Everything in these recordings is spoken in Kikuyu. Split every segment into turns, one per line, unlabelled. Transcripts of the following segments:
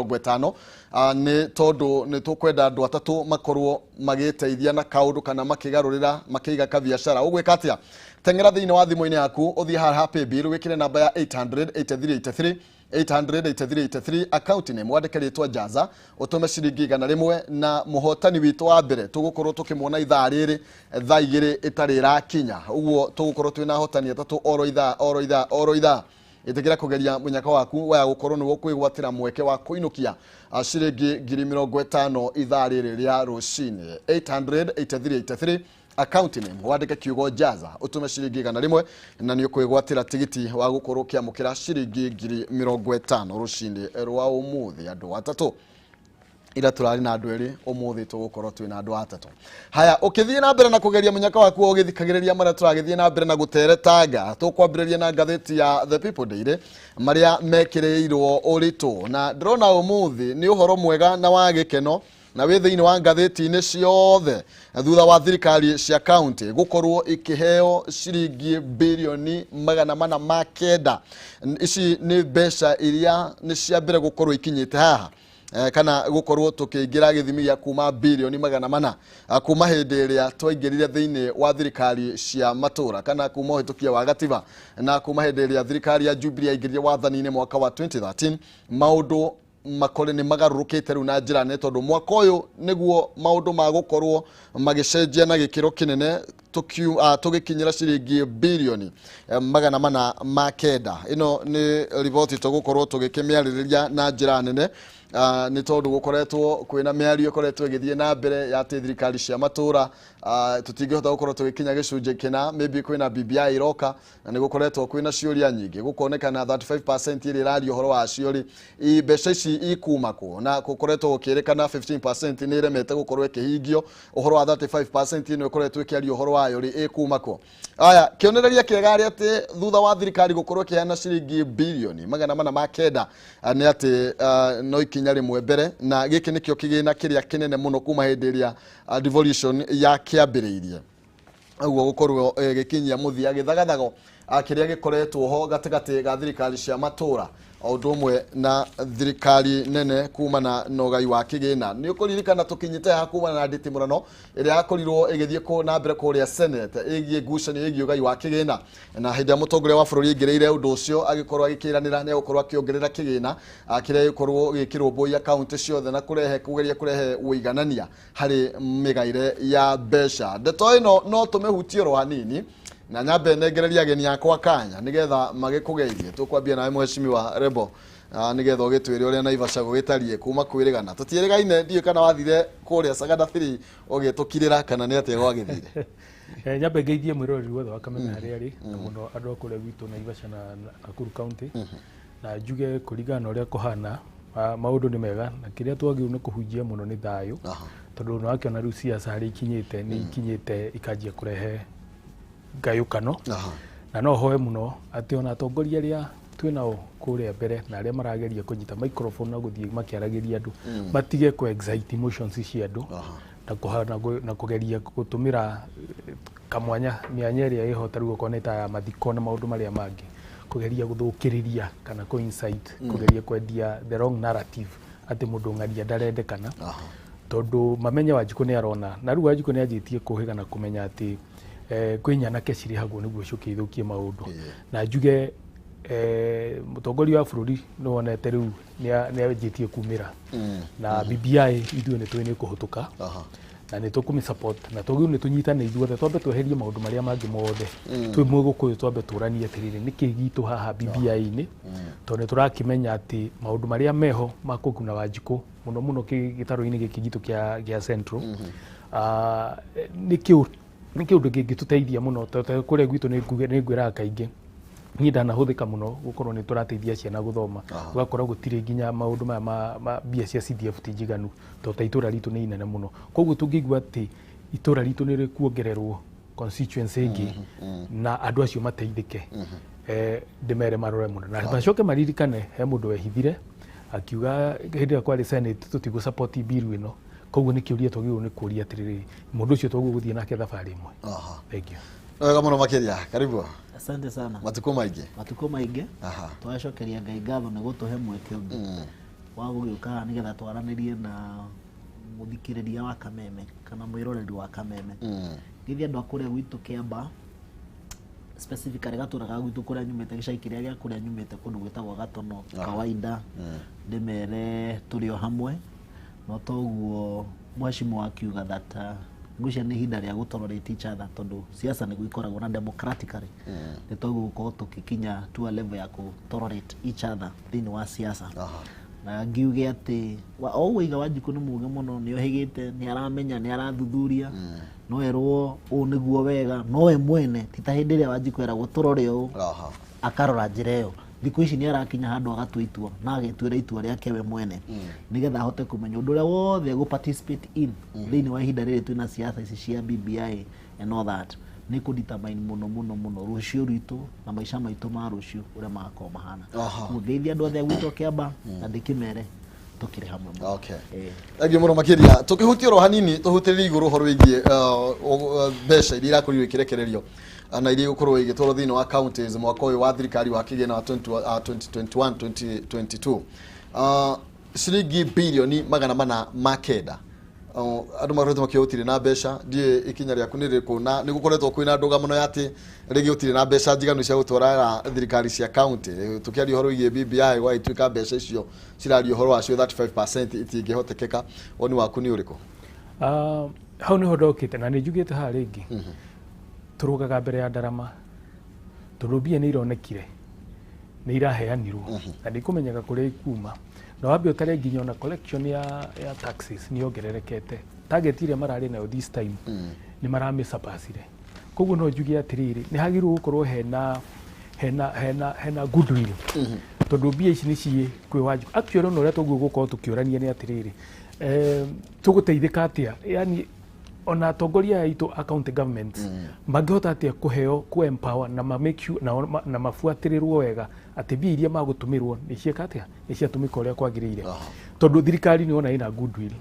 50 nĩ tondũ nĩ tũkwenda andũ atatũ makorwo magĩteithia na kaũndũ kana makĩgarũrĩra makĩiga kabiacara. Ũgwĩka atĩa? Teng'era thĩinĩ wa thimũ-inĩ yaku, ũthiĩ haha paybill, wĩkĩre namba ya 800 8383 800 8383, account name wandĩke rĩtwa Jaza, ũtũme ciringi 100, na mũhotani witũ wa mbere tũgũkorwo tũkĩmuona ithaa rĩrĩ thaa 2 ĩtarĩ ĩrakinya. Ũguo tũgũkorwo twĩna ahotani atatũ oro ithaa, oro ithaa, oro ithaa. Ĩtĩkĩra kũgeria mũnyaka waku waya gũkorwo nĩguo kwĩgwatĩra mweke wa kũinũkia ciringi 50,000 ithaa rĩrĩ rĩa rũcinĩ. 800 8383, account name wandĩke kiugo Jaza, ũtũme ciringi 100, na nĩ ũkwĩgwatĩra tigiti wa gũkorwo ũkĩamũkĩra ciringi 50,000 rũcinĩ rwa ũmũthĩ. Andũ atatũ, ira tũrarĩ na andũ erĩ, ũmũthĩ tũgũkorwo twĩna andũ atatũ. Haya, ũkĩthiĩ na mbere na kũgeria mũnyaka waku, ũgĩthikagĩrĩria marĩa tũragĩthiĩ na mbere na gũteretanga, tũkwambĩrĩria na ngathĩti ya The People Daily, marĩa mekĩrĩirwo ũritũ, na ndĩrona ũmũthĩ nĩ ũhoro mwega na wa gĩkeno na wĩ thĩinĩ wa ngathĩti-inĩ ciothe, thutha wa thirikari cia kaunti gũkorwo ikĩheo ciringi 409 birioni. Ici nĩ mbeca iria nĩ cia mbere gũkorwo ikinyĩte haha, kana gũkorwo tũkĩingĩra gĩthimi gĩa kuma 400 birioni kuma hĩndĩ ĩrĩa twaingĩrire thĩinĩ wa thirikari cia matũra, kana kuma ũhĩtũkia wa gatiba, na kuma hĩndĩ ĩrĩa thirikari ya Jubilee yaingĩrire wathani-inĩ mwaka wa 2013. Maũndũ makore nĩ magarũrũkĩte rĩu na njĩra nene, tondũ mwaka ũyũ nĩguo maũndũ magũkorwo magĩcenjia na gĩkĩro kĩnene, tũgĩkinyĩra ciringi 409 birioni. Ĩno nĩ riboti tũgũkorwo tũgĩkĩmĩarĩrĩria na njĩra nene, nĩ tondũ gũkoretwo kwĩna mĩario ĩkoretwo ĩgĩthiĩ na mbere ya atĩ thirikari cia matũra tũtingĩhota gũkorwo tũgĩkinya gĩcunjĩ kĩna. Maybe kwĩna BBI iroka, na nĩ gũkoretwo kwĩna ciũria nyingĩ, gũkonekana 35% ĩrĩa ĩraria ũhoro wacio rĩ, mbeca ici ikuma kũ? Na gũkoretwo gũkĩrĩkana 15% nĩ ĩremete gũkorwo ĩkĩhingio. Ũhoro wa 35% ĩno ĩkoretwo ĩkĩario ũhoro wayo rĩ, ĩkuma kũ? Aya, kĩonereria kĩega arĩ atĩ thutha wa thirikari gũkorwo ĩkĩheana ciringi 409 birioni, nĩ atĩ no ikinya rĩmwe mbere, na gĩkĩ nĩkĩo kĩgĩna kĩrĩa kĩnene mũno kuma hĩndĩ ĩrĩa devolution yakĩambĩrĩirie. Ũguo gũkorwo gĩkinyia mũthia gĩthagathago kĩrĩa gĩkoretwo ho gatagatĩ ga thirikari cia matũra o ũndũ ũmwe na thirikari nene kumana na ũgai wa kĩgĩna. Nĩ ũkũririkana tũkinyĩte haha kumana na nditimũrano ĩrĩa yakorirwo ĩgĩthiĩ na mbere kũrĩa Senate ĩgiĩ ngucanio ĩgiĩ ũgai wa kĩgĩna, na hĩndĩ ĩrĩa mũtongoria wa bũrũri aingĩrĩire ũndũ ũcio, agĩkorwo agĩkĩranĩra nĩ egũkorwo akĩongerera kĩgĩna kĩrĩa gĩkorwo gĩkĩrũmbũiya kaunti ciothe na kũrehe kũgeria kũrehe ũiganania harĩ mĩgaĩre ya mbeca. Ndeto ĩno no tũmĩhutie oro hanini, na nyambe nengereria ageni akwa kanya nĩgetha magĩkũgeithie. Tũkwambia nawe, Mheshimiwa Rebo, nĩgetha ũgĩtwĩre ũrĩa Naivasha gũgĩtariĩ kuma kwĩrĩgana. Tũtiĩrĩgaine, ndiũĩ kana wathire kũrĩa Sagana 3 ũgĩtũkirĩra kana nĩ atĩa gwagĩthire.
Nyambe ngeithie mwĩroreri wothe wa Kameme harĩa arĩ, na mũno andũ a kũrĩa gwitũ Naivasha na Nakuru County, na njuge kũringana na ũrĩa kũhana, maũndũ nĩ mega, na kĩrĩa twagĩrĩirwo nĩ kũhunjia mũno nĩ thayũ, tondũ nĩ wakĩona rĩu siasa harĩa ikinyĩte, nĩ ikinyĩte ikanjia kũrehe ngayũkano. Na no hoe mũno atĩ ona atongoria arĩa twĩnao kũrĩa mbere na arĩa marageria kũnyita microphone na gũthiĩ makĩaragĩria andũ, matige kũ excite emotions cia andũ na kũgeria gũtũmĩra kamwanya mĩanya ĩrĩa ĩho ta rĩu okorwo nĩ ta ya mathiko na maũndũ marĩa mangĩ, kũgeria gũthũkĩrĩria kana kũ incite, kũgeria kwendia the wrong narrative atĩ mũndũ ng'ania ndarendekana, tondũ mamenye Wanjikũ nĩ arona, na rĩu Wanjikũ nĩ anjĩtie kũhĩga na kũmenya atĩ kwĩ nyanake cirĩhagwo nĩguo ciũke ithũkie maũndũ. Na njuge mũtongoria wa bũrũri nĩ wonete rĩu nĩ anjĩtie kumĩra na BBI, ithuĩ nĩ tũĩ nĩ kũhũtũka na nĩ tũkũmĩ support, na twagĩrĩirwo nĩ tũnyitane ithuothe, twambe tweherie maũndũ marĩa mangĩ mothe twĩ mũgũkũyũ, twambe tũranie atĩrĩrĩ, nĩkĩ gitũ haha BBI-inĩ, tondũ nĩ tũrakĩmenya atĩ maũndũ marĩa meho ma kũguna Wanjikũ mũno mũno gĩtarũ-inĩ gĩkĩ gitũ kĩa Central, nĩ kĩũndũ kĩngĩtũteithia mũno, tondũ kũrĩa gwitũ nĩ ngwĩraga kaingĩ, niĩ ndanahũthĩka mũno gũkorwo nĩ tũrateithia ciana gũthoma, ũgakora gũtirĩ nginya maũndũ maya ma mbia cia CDF ti njiganu, tondũ ta itũra ritũ nĩ inene mũno. Koguo tũngĩigua atĩ itũra ritũ nĩ rĩkuongererwo constituency ĩngĩ na andũ acio mateithĩke, ndĩmere marore mũno na macoke maririkane he mũndũ wehithire akiuga hĩndĩ ĩrĩa kwarĩ Senate tũtigũ support bill ĩno. Koguo nĩ kĩũria twagĩrĩirwo nĩ kũria atĩrĩrĩ, mũndũ ũcio twagĩrĩirwo gũthiĩ nake thabarĩ ĩmwe? Thank you.
Wega mũno makĩria, karibu.
Asante sana.
Matukũ maingĩ.
Matukũ maingĩ. Twacokeria Ngai ngatho nĩ gũtũhe mweke ũngĩ. Wa gũgĩũka haha nĩgetha twaranĩrie na mũthikĩrĩria wa Kameme kana mwĩroreri wa Kameme. Ngeithie andũ a kũrĩa gwitũ Kĩamba, specifically gatũra ga gwitũ kũrĩa nyumĩte, gĩcagi kĩrĩa gĩa kũrĩa nyumĩte, kũndũ gwĩtagwo Gatono kawaida. Ndĩmere tũrĩ o hamwe no toguo mheshimiwa akiuga that ngwĩciria nĩ ihinda rĩa gũ tolerate each other, tondũ siasa nĩguo ikoragwo na democratically nĩ toguo gũkorwo tũgĩkinya to a level ya kũ tolerate each other thĩinĩ wa siasa. Na ngiuge atĩ o ũguo iga Wanjikũ nĩ mũgĩ mũno, nĩ ohĩgĩte, nĩ aramenya, nĩ arathuthuria, no erwo ũũ nĩguo wega, no we mwene ti ta hĩndĩ ĩrĩa Wanjikũ eragwo tũrore ũũ, akarora njĩra ĩyo. Thikũ ici nĩ arakinya handũ agatua itua na agetuĩra itua rĩake we mwene, nĩgetha ahote kũmenya ũndũ ũrĩa wothe egũ participate in thĩinĩ wa ihinda rĩrĩ twĩna siasa ici cia BBI and all that, nĩ kũ determine mũno mũno mũno rũciũ rwitũ na maica maitũ ma rũciũ ũrĩa magakorwo mahana. Ngeithia andũ othe a gwitũ Kĩamba na ndĩkĩmere tũkĩrĩ hamwe mũno.
Thank you mũno makĩria. Tũkĩhutia oro hanini, tũhutĩrie igũrũ ũhoro wĩgiĩ mbeca iria irakorirwo ikĩrekererio na iria igũkorwo igĩtwarwo thĩinĩ wa counties mwaka ũyũ wa thirikari wa kĩgĩna wa 20, 2021 2022, ciringi 409 birioni. Andũ makoretwo makiuga gũtirĩ na mbeca. Ndiĩ ikinya rĩaku nĩ rĩrĩkũ, na nĩ gũkoretwo kwĩna ndũgamano ya atĩ rĩngĩ gũtirĩ na mbeca njiganu cia gũtwara thirikari cia county. Tũkĩaria ũhoro wĩgiĩ BBI, gwagĩtuĩka mbeca icio ciraria ũhoro wacio 35% itingĩhotekeka. Woni waku nĩ ũrĩkũ?
Hau nĩho ndokĩte na nĩ njugĩte haha rĩngĩ, tũrũgaga mbere ya ndarama, tondũ mbia nĩ ironekire, nĩ iraheanirwo na ndikũmenyaga kũrĩa ikuma, na wambe ũtare nginya ona collection ya taxes nĩ yongererekete. Target ĩrĩa mararĩ nayo this time nĩ maramĩsurpassire. Koguo no njuge atĩrĩrĩ, nĩ hagĩrĩirwo gũkorwo hena goodwill, tondũ mbia ici nĩ ciĩ kwĩ Wanjikũ. Actually, ona ũrĩa tũguo gũkorwo tũkĩũrania nĩ atĩrĩrĩ, tũgũteithĩka atĩa, yani ona atongoria aya aitũ a county governments mangĩhota atĩa kũheo kũ empower na ma make sure na mabuatĩrĩrwo wega atĩ mbia iria magũtũmĩrwo nĩ ciĩka atĩa, nĩ ciatũmĩka ũrĩa kwagĩrĩire, tondũ thirikari nĩ wona ĩna goodwill,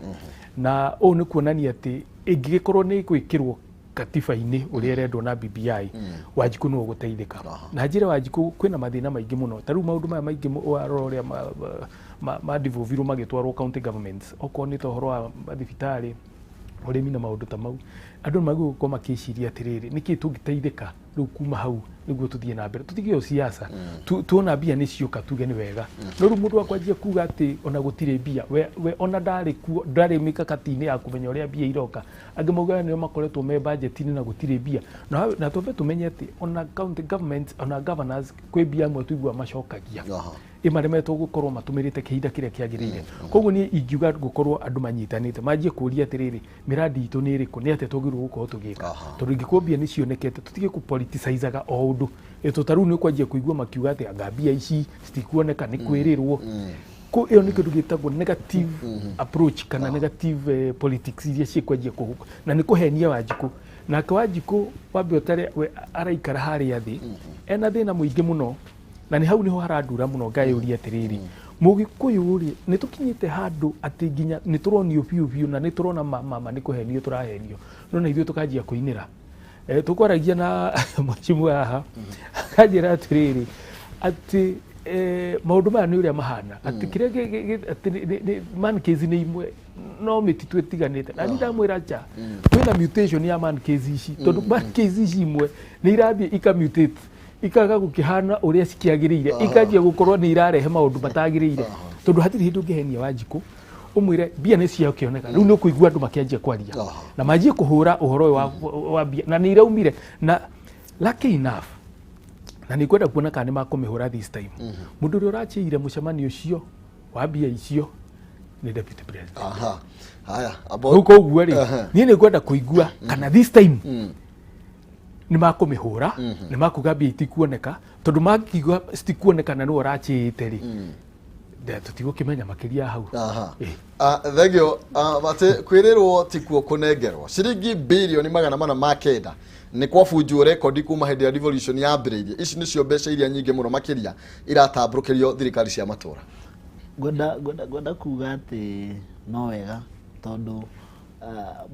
na ũũ nĩ kuonania atĩ ĩngĩgĩkorwo nĩ gwĩkĩrwo katiba-inĩ ũrĩa ĩrendwo na BBI, Wanjikũ nĩwe ũgũteithĩka. Na njĩra Wanjikũ, kwĩna mathĩna maingĩ mũno, ta rĩu maũndũ maya maingĩ warora ũrĩa ma devolvirwo magĩtwarwo county governments, okorwo nĩ ta ũhoro wa mathibitarĩ, ũrĩmi na maũndũ ta mau, andũ nĩ magĩrĩirwo gũkorwo makĩciria atĩrĩrĩ, nĩkĩ tũngĩteithĩka rĩu kuma hau nĩguo tũthiĩ na mbere, tũtige o siasa. Tuona mbia nĩ cioka tuge nĩ wega, no rĩu mũndũ akwanjia kuga atĩ ona gũtirĩ mbia, we ona ndarĩ kuo, ndarĩ mĩkakati-inĩ ya kũmenya ũrĩa mbia iroka. Angĩ maugaga nĩo makoretwo me budget-inĩ na gũtirĩ mbia, na twambe tũmenye atĩ ona county government, ona governors, kwĩ mbia amwe tũiguaga macokagia ĩmaremetwo gũkorwo matũmĩrĩte kĩhinda kĩrĩa kĩagĩrĩire. Koguo niĩ ingiuga gũkorwo andũ manyitanĩte, manjie kũria atĩrĩrĩ, mĩradi itũ nĩ ĩrĩkũ, nĩ atĩa twagĩrĩirwo gũkorwo tũgĩka, tondũ ingĩkorwo mbia nĩ cionekete, tũtige kũpoliticizaga o ũndũ. Ĩ ta rĩu nĩ ũkwanjia kũigua makiuga atĩ anga mbia ici citikuoneka, nĩ kwĩrĩrwo. Ĩyo nĩ kĩndũ gĩtagwo negative approach kana negative politics iria ciĩkwanjia kũhuka na nĩ kũhenia Wanjikũ. Nake Wanjikũ, wambe ũtare, we araikara harĩa thĩ ena thĩna mũingĩ mũno, na nĩ hau nĩho harandura mũno. Ngayũria atĩrĩrĩ, mũgĩkũyũ rĩ, nĩ tũkinyĩte handũ atĩ nginya nĩ tũronio biũ biũ na nĩ tũrona mama nĩ kũhenio tũrahenio, no na ithuĩ tũkanjia kũinĩra. Tũkwaragia na mheshimiwa haha, akanjĩra atĩrĩrĩ, atĩ maũndũ maya nĩ ũrĩa mahana, atĩ kĩrĩa atĩ man case nĩ imwe no mĩtitũ ĩtiganĩte. Na niĩ ndamwĩra nja kwĩna mutation ya man case ici, tondũ man case ici imwe nĩ irathiĩ ikamutate, ikaga gũkĩhana ũrĩa cikĩagĩrĩire, ikanjia gũkorwo nĩ irarehe maũndũ matagĩrĩire, tondũ hatirĩ hĩndĩ ũngĩhenia Wanjikũ ũmwĩre mbia nĩ ciakĩoneka. Rĩu nĩ ũkũigua andũ makĩanjia kwaria na manjie kũhũra ũhoro ũyũ wa mbia na nĩ iraumire. Na lucky enough, na nĩ ngwenda kuona kana nĩ makũmĩhũra this time, mũndũ ũrĩa ũrachiire mũcemanio ũcio wa mbia icio nĩ deputy president.
Aha, haya.
Rĩu koguo rĩ, niĩ nĩ ngwenda kũigua kana this time nĩ makũmĩhũra, nĩ makuga mbia itikuoneka, tondũ makiuga citikuoneka na nĩwe ũrachiĩte rĩ, tũtigũkĩmenya makĩria hau.
Thank you. Atĩ kwĩrĩrwo tikuo kũnengerwo. Ciringi 409 birioni nĩ kwabunjwo rekondi kuma hĩndĩ ya devolution yambĩrĩirie. Ici nĩcio mbeca iria nyingĩ mũno makĩria iratambũrũkĩrio thirikari cia matũra.
Ngwenda kuga atĩ no wega, tondũ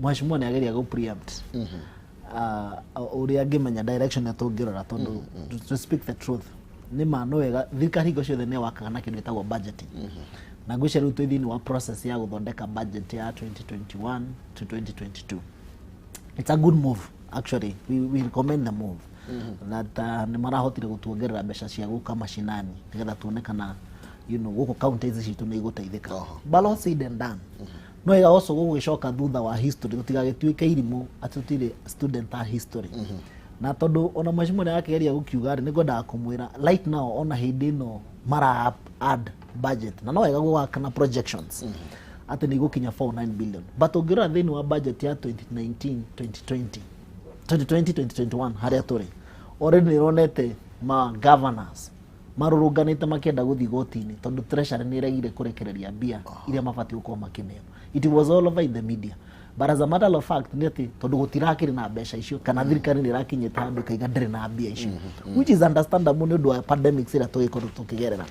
mheshimiwa nĩ ageria gũ preempt ũrĩa angĩmenya direction ĩrĩa tũngĩrora, tondũ to speak the truth, nĩ ma no wega thirikari hingo ciothe nĩ wakaga na kĩndũ gĩtagwo budgeting. Na ngwĩciria rĩu twĩ thĩinĩ wa process ya gũthondeka budget ya 2021 to 2022. It's a good move actually. We recommend the move that nĩ marahotire gũtuongerera mbeca cia gũka mashinani nĩgetha tuone kana gũkũ counties citũ nĩ igũteithĩka. But all said and done, no wega also gũgĩcoka thutha wa history, tũtigagĩtuĩke irimũ atĩ tũtirĩ student a history. Na tondũ ona mheshimiwa nĩ akĩgeria gũkiuga rĩ, nĩ ngwendaga kũmwĩra right now, ona hĩndĩ ĩno mara add budget, na no wega gũgaka na projections atĩ nĩ igũkinya 49 billion, but ũngĩrora thĩinĩ wa budget ya 2019 2020, 2020 2021 harĩa tũrĩ already, nĩ ĩronete ma governors marũrũnganĩte makĩenda gũthiĩ igoti-inĩ tondũ treasury nĩ ĩregire kũrekereria mbia iria mabatiĩ gũkorwo makĩneo. It was all over in the media, but as a matter of fact nĩ atĩ tondũ gũtirakĩrĩ na mbeca icio, kana thirikari nĩ ĩrakinyĩte handũ ĩkaiga ndĩrĩ na mbia icio, which is understandable nĩ ũndũ wa pandemics ĩrĩa tũgĩkorwo tũkĩgerera.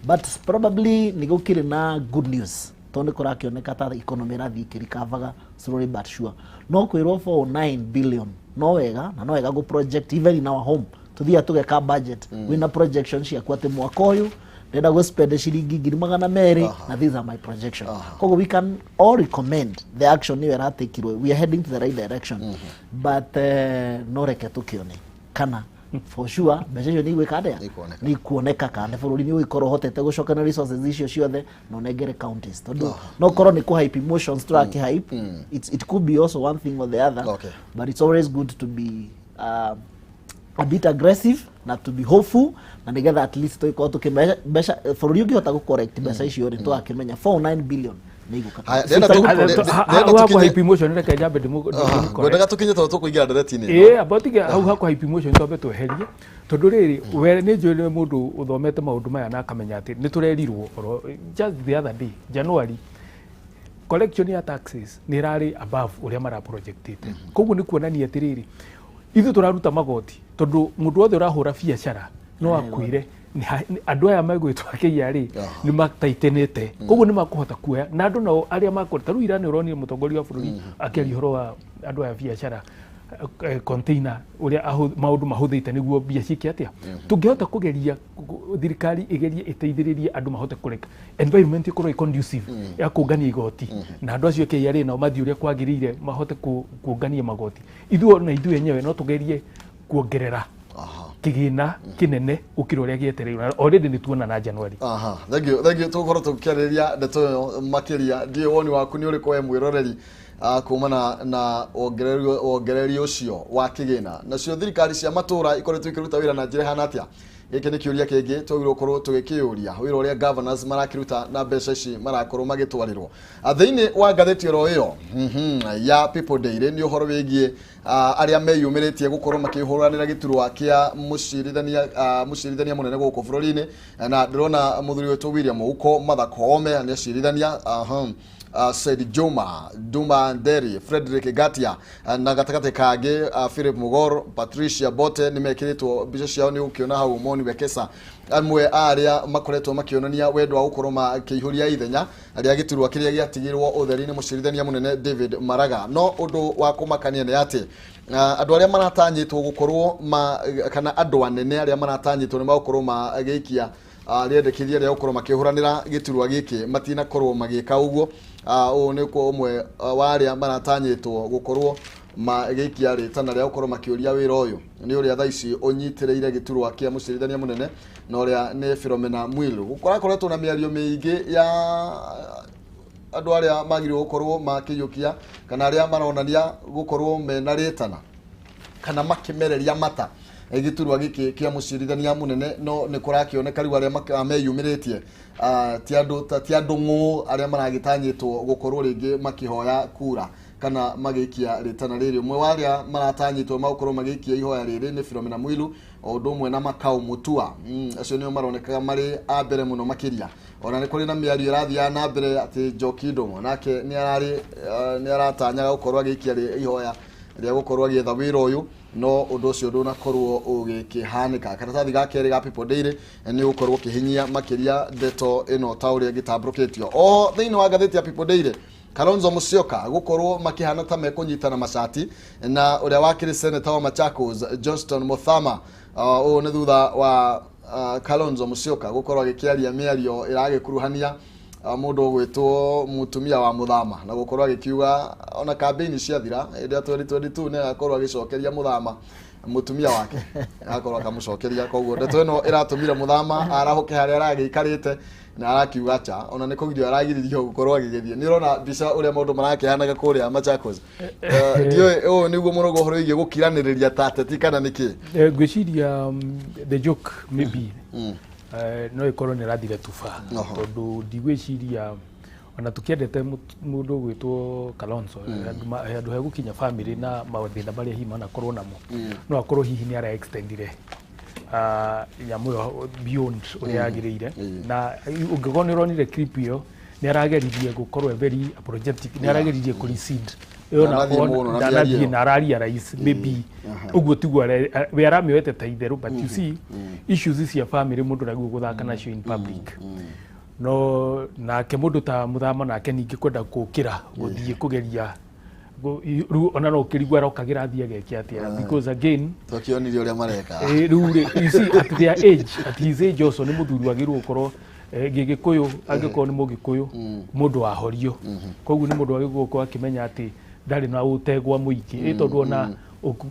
But probably nĩ gũkĩrĩ na good news tondũ nĩ kũrakĩoneka ta economy ĩrathiĩ ĩkĩrikavaga slowly but sure. No kwĩrwo 409 billion no wega, na no wega gũ project. Even in our home tuthiaga tũgeka budget wĩna projection ciaku atĩ mwaka ũyũ ndĩrenda gũ spend ciringi 200,000 na these are my projection. Koguo we can all recommend the action ĩyo ĩratekirwo. We are heading to the right direction, but no reke tũkĩone kana for sure mbeca icio nĩ igwĩka atĩa.
Nĩ ikuoneka.
Nĩ ikuoneka, kana bũrũri nĩ ũgĩkorwo ũhotete gũcoka resources icio ciothe na ũnengere counties, tondũ no korwo nĩ kũ hype emotions tũrakĩ hype. It could be also one thing or the other, but it's always good to be a bit aggressive na to be hopeful, na nigetha at least tũgĩkorwo tũkĩmbeca mbeca bũrũri ũngĩhota gũ correct mbeca icio rĩ, tũgakĩmenya 49 billion nĩ igũka.
Haya, ndĩrenda ndĩrenda
Hau hakwa
tũkinye
hype emotion, reke njambe ndĩmũ.
Ngwendaga tũkinye tondũ tũkũingĩra ndereti-inĩ ĩno.
Ĩĩ, amba ũtige hau hakwa hype emotion twambe tweherie, tondũ rĩrĩ we nĩ njũĩ nĩ mũndũ ũthomete maũndũ maya na akamenya atĩ nĩ tũrerirwo oro just the other day, January, collection ya taxes nĩ ĩrarĩ above ũrĩa mara projectĩte. Koguo nĩ kuonania atĩrĩrĩ, ithuĩ tũraruta magoti tondũ mũndũ wothe ũrahũra biacara no akwĩre andũ aya megwĩtwo KRA nĩ mataitenĩte, koguo nĩ makũhota kuoya na andũ nao arĩa makũra. Ta rĩu ira nĩ ũronire mũtongoria wa bũrũri akĩaria ũhoro wa andũ aya biacara, container, ũrĩa maũndũ mahũthĩte nĩguo mbia ciĩke atĩa. Tũngĩhota kũgeria thirikari ĩgerie ĩteithĩrĩrie andũ mahote kũreka environment ĩkorwo ĩ conducive ya kũngania igoti, na andũ acio KRA nao mathiĩ ũrĩa kwagĩrĩire mahote kũngania magoti, ithuĩ ona ithuĩ enyewe no tũgerie kuongerera kĩgĩna kĩnene gũkĩra ũrĩa gĩetereirwo. Na already nĩ tuona na January.
Aha, thank you, thank you. Tũgũkorwo tũkĩarĩrĩria ndeto ĩyo makĩria. Ndiũĩ woni waku nĩ ũrĩkũ we mwĩroreri, kumana na wongereri ũcio wa kĩgĩna. Nacio thirikari cia matũra ikoretwo ikĩruta wĩra na njĩra ĩhana atĩa? Gĩkĩ nĩ kĩũria kĩngĩ twagĩrĩirwo gũkorwo tũgĩkĩũria, wĩra ũrĩa governors marakĩruta na mbeca ici marakorwo magĩtwarĩrwo. Thĩinĩ wa ngathĩti oro ĩyo ya People Daily nĩ ũhoro wĩgiĩ arĩa meyumĩrĩtie gũkorwo makĩhũranĩra gĩturwa kĩa mũcirithania mũnene gũkũ bũrũri-inĩ, na ndĩrona mũthuri witũ William Ouko, Martha Koome nĩ acirithania, Said Juma, Duma Nderi, Frederick Gatia, na gatagatĩ kangĩ Philip Mugor, Patricia Bote nĩ mekĩrĩtwo mbica ciao nĩ ũkĩona hau. Moni Wekesa amwe a arĩa makoretwo makĩonania wendo wa gũkorwo makĩihũria ithenya rĩa gĩturwa kĩrĩa gĩatigirwo ũtheri nĩ mũcirithania mũnene David Maraga. No ũndũ wa kũmakania nĩ atĩ andũ arĩa maratanyĩtwo gũkorwo ma, kana andũ anene arĩa maratanyĩtwo nĩ magũkorwo magĩikia rĩendekithia rĩa gũkorwo makĩhũranĩra gĩturwa gĩkĩ matinakorwo magĩka ũguo. Ũũ nĩ kwa ũmwe wa arĩa maratanyĩtwo gũkorwo magĩikia rĩtana rĩa gũkorwo makĩũria wĩra ũyũ nĩ ũrĩa thaa ici ũnyitĩrĩire gĩturwa kĩa mũcirithania mũnene, na ũrĩa nĩ Philomena Mwilu. Gũkorakoretwo na mĩario mĩingĩ ya andũ arĩa magĩrĩirwo gũkorwo makĩiyũkia kana arĩa maronania gũkorwo mena rĩtana kana makĩmereria mata gĩturwa gĩkĩ kĩa mũcirithania mũnene, no nĩ kũrakĩoneka rĩu arĩa meyumĩrĩtie ti andũ ti andũ ng'ũ arĩa maragĩtanyĩtwo gũkorwo rĩngĩ makĩhoya kura kana magĩikia rĩtana rĩrĩ. Ũmwe wa arĩa maratanyĩtwo magũkorwo magĩikia ihoya rĩrĩ nĩ Philomena Mwilu o ũndũ ũmwe na Makau Mutua. Acio nĩo maronekaga marĩ a mbere mũno makĩria. Ona nĩ kũrĩ na mĩario ĩrathiaga na mbere atĩ Njoki Ndung'u nake nĩ ararĩ nĩ aratanyaga gũkorwo agĩikia ihoya rĩa gũkorwo agĩetha wĩra ũyũ, no ũndũ ũcio ndũnakorwo ũgĩkĩhanĩka. Karatathi ga kerĩ ga People Daily nĩ ũgũkorwo ũkĩhinyia makĩria ndeto ĩno ta ũrĩa ĩgĩtambũrũkĩtio. Oho thĩinĩ wa ngathĩti ya People Daily, Kalonzo Musyoka gũkorwo makĩhana ta mekũnyitana macati na ũrĩa wakĩrĩ senator wa Machakos Johnston Muthama. Ũũ nĩ thutha wa Kalonzo Musyoka gũkorwo agĩkĩaria mĩario ĩragĩkuruhania Mũndũ ũgwĩtwo mũtumia wa Muthama na gũkorwo agĩkiuga ona campaign ciathira hĩndĩ ya 2022 nĩ agakorwo agĩcokeria Muthama mũtumia wake, agakorwo akamũcokeria. Koguo ndeto ĩno ĩratũmire Muthama arahũke harĩa aragĩikarĩte na arakiuga cha ona nĩ kũgirio aragiririo gũkorwo agĩgĩthiĩ. Nĩ ũrona mbica ũrĩa maũndũ marakĩhanaga kũrĩa Machakos. Ndiũĩ ũũ nĩguo mũrogo ũhoro wĩgiĩ gũkiranĩrĩria ta ateti kana nĩkĩ?
Ngwĩciria the joke maybe no ĩkorwo nĩ ĩrathire too far, tondũ ndigwĩciria ona tũkĩendete mũndũ ũgwĩtwo Kalonzo, handũ hegũkinya family na mathĩna marĩa hihi manakorwo namo, no akorwo hihi nĩ ara extendire nyamũ ĩyo beyond ũrĩa yagĩrĩire. Na ũngĩkorwo nĩ ũronire clip ĩyo, nĩ arageririe gũkorwo very apologetic, nĩ arageririe kũ recede.
Ndanathiĩ mũno na mĩario
ndanathiĩ
ĩyo.
Na ararealize maybe ũguo tiguo we aramĩoete ta itherũ, but you see, issues cia family mũndũ ndaguo gũthaka nacio in public. No nake mũndũ ta Muthama nake ningĩ kwenda gũkĩra gũthiĩ kũgeria rĩu ona no ũkĩrigwo arokagĩra athiĩ ageke atĩa, because again
Twakĩonirie ũrĩa mareka.
Rĩu rĩ, you see, at their age, at his age also, nĩ mũthuri wagĩrĩirwo gũkorwo gĩgĩkũyũ, angĩkorwo nĩ mũgĩkũyũ, mũndũ wahorio. Koguo nĩ mũndũ wagĩrĩirwo gũkorwo akĩmenya atĩ ndarĩ na ũtegwa mũingĩ, ĩ tondũ ona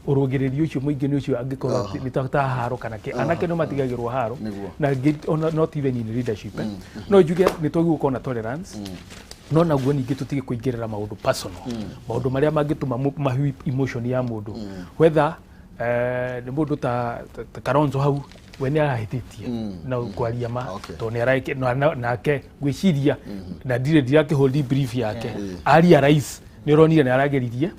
ũrũgĩrĩri ũcio mũingĩ nĩ ũcio angĩkorwo atĩ nĩ ta haro kana kĩ, anake nĩ matigagĩrwo haro. Na ona not even in leadership. No njuge nĩ twagĩrĩirwo gũkorwo na tolerance, no naguo ningĩ tũtige kũingĩrĩra maũndũ personal, maũndũ marĩa mangĩtũma mahu emotion ya mũndũ, whether nĩ mũndũ ta Kalonzo hau we nĩ arahĩtĩtie na kwaria ma, tondũ nĩ nake ngwĩciria na ndirĩ ndirakĩhold brief yake aria rais nĩ ũronire nĩ arageririe.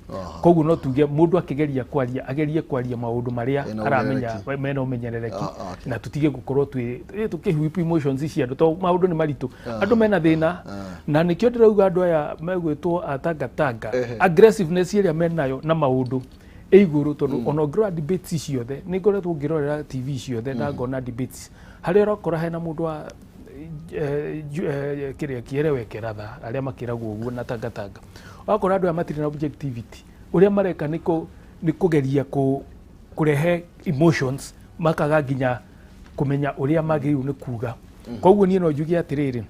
Koguo no tuge mũndũ akĩgeria kwaria, agerie kwaria maũndũ marĩa
Ena
aramenya
ũmenyerereki.
mena ũmenyerereki,
Ah, okay.
na tutige gũkorwo twĩ tũkĩhuip emotions cia andũ, tondũ maũndũ nĩ maritũ, andũ mena thĩna, na nĩkĩo ndĩrauga andũ aya megwĩtwo atangatanga, aggressiveness ĩrĩa menayo na maũndũ ĩ igũrũ, tondũ ona ũngĩrora debates ciothe, nĩ ngoretwo ngĩrorera TV ciothe na ngona debates harĩa ũrakora hena mũndũ wa kĩrĩa kĩereweke ratha arĩa makĩragwo ũguo na tangatanga, ũgakora andũ aya matirĩ na objectivity. Ũrĩa mareka nĩ kũgeria kũrehe emotions, makaga nginya kũmenya ũrĩa magĩrĩirwo nĩ kuga. Koguo niĩ no njuge atĩrĩrĩ,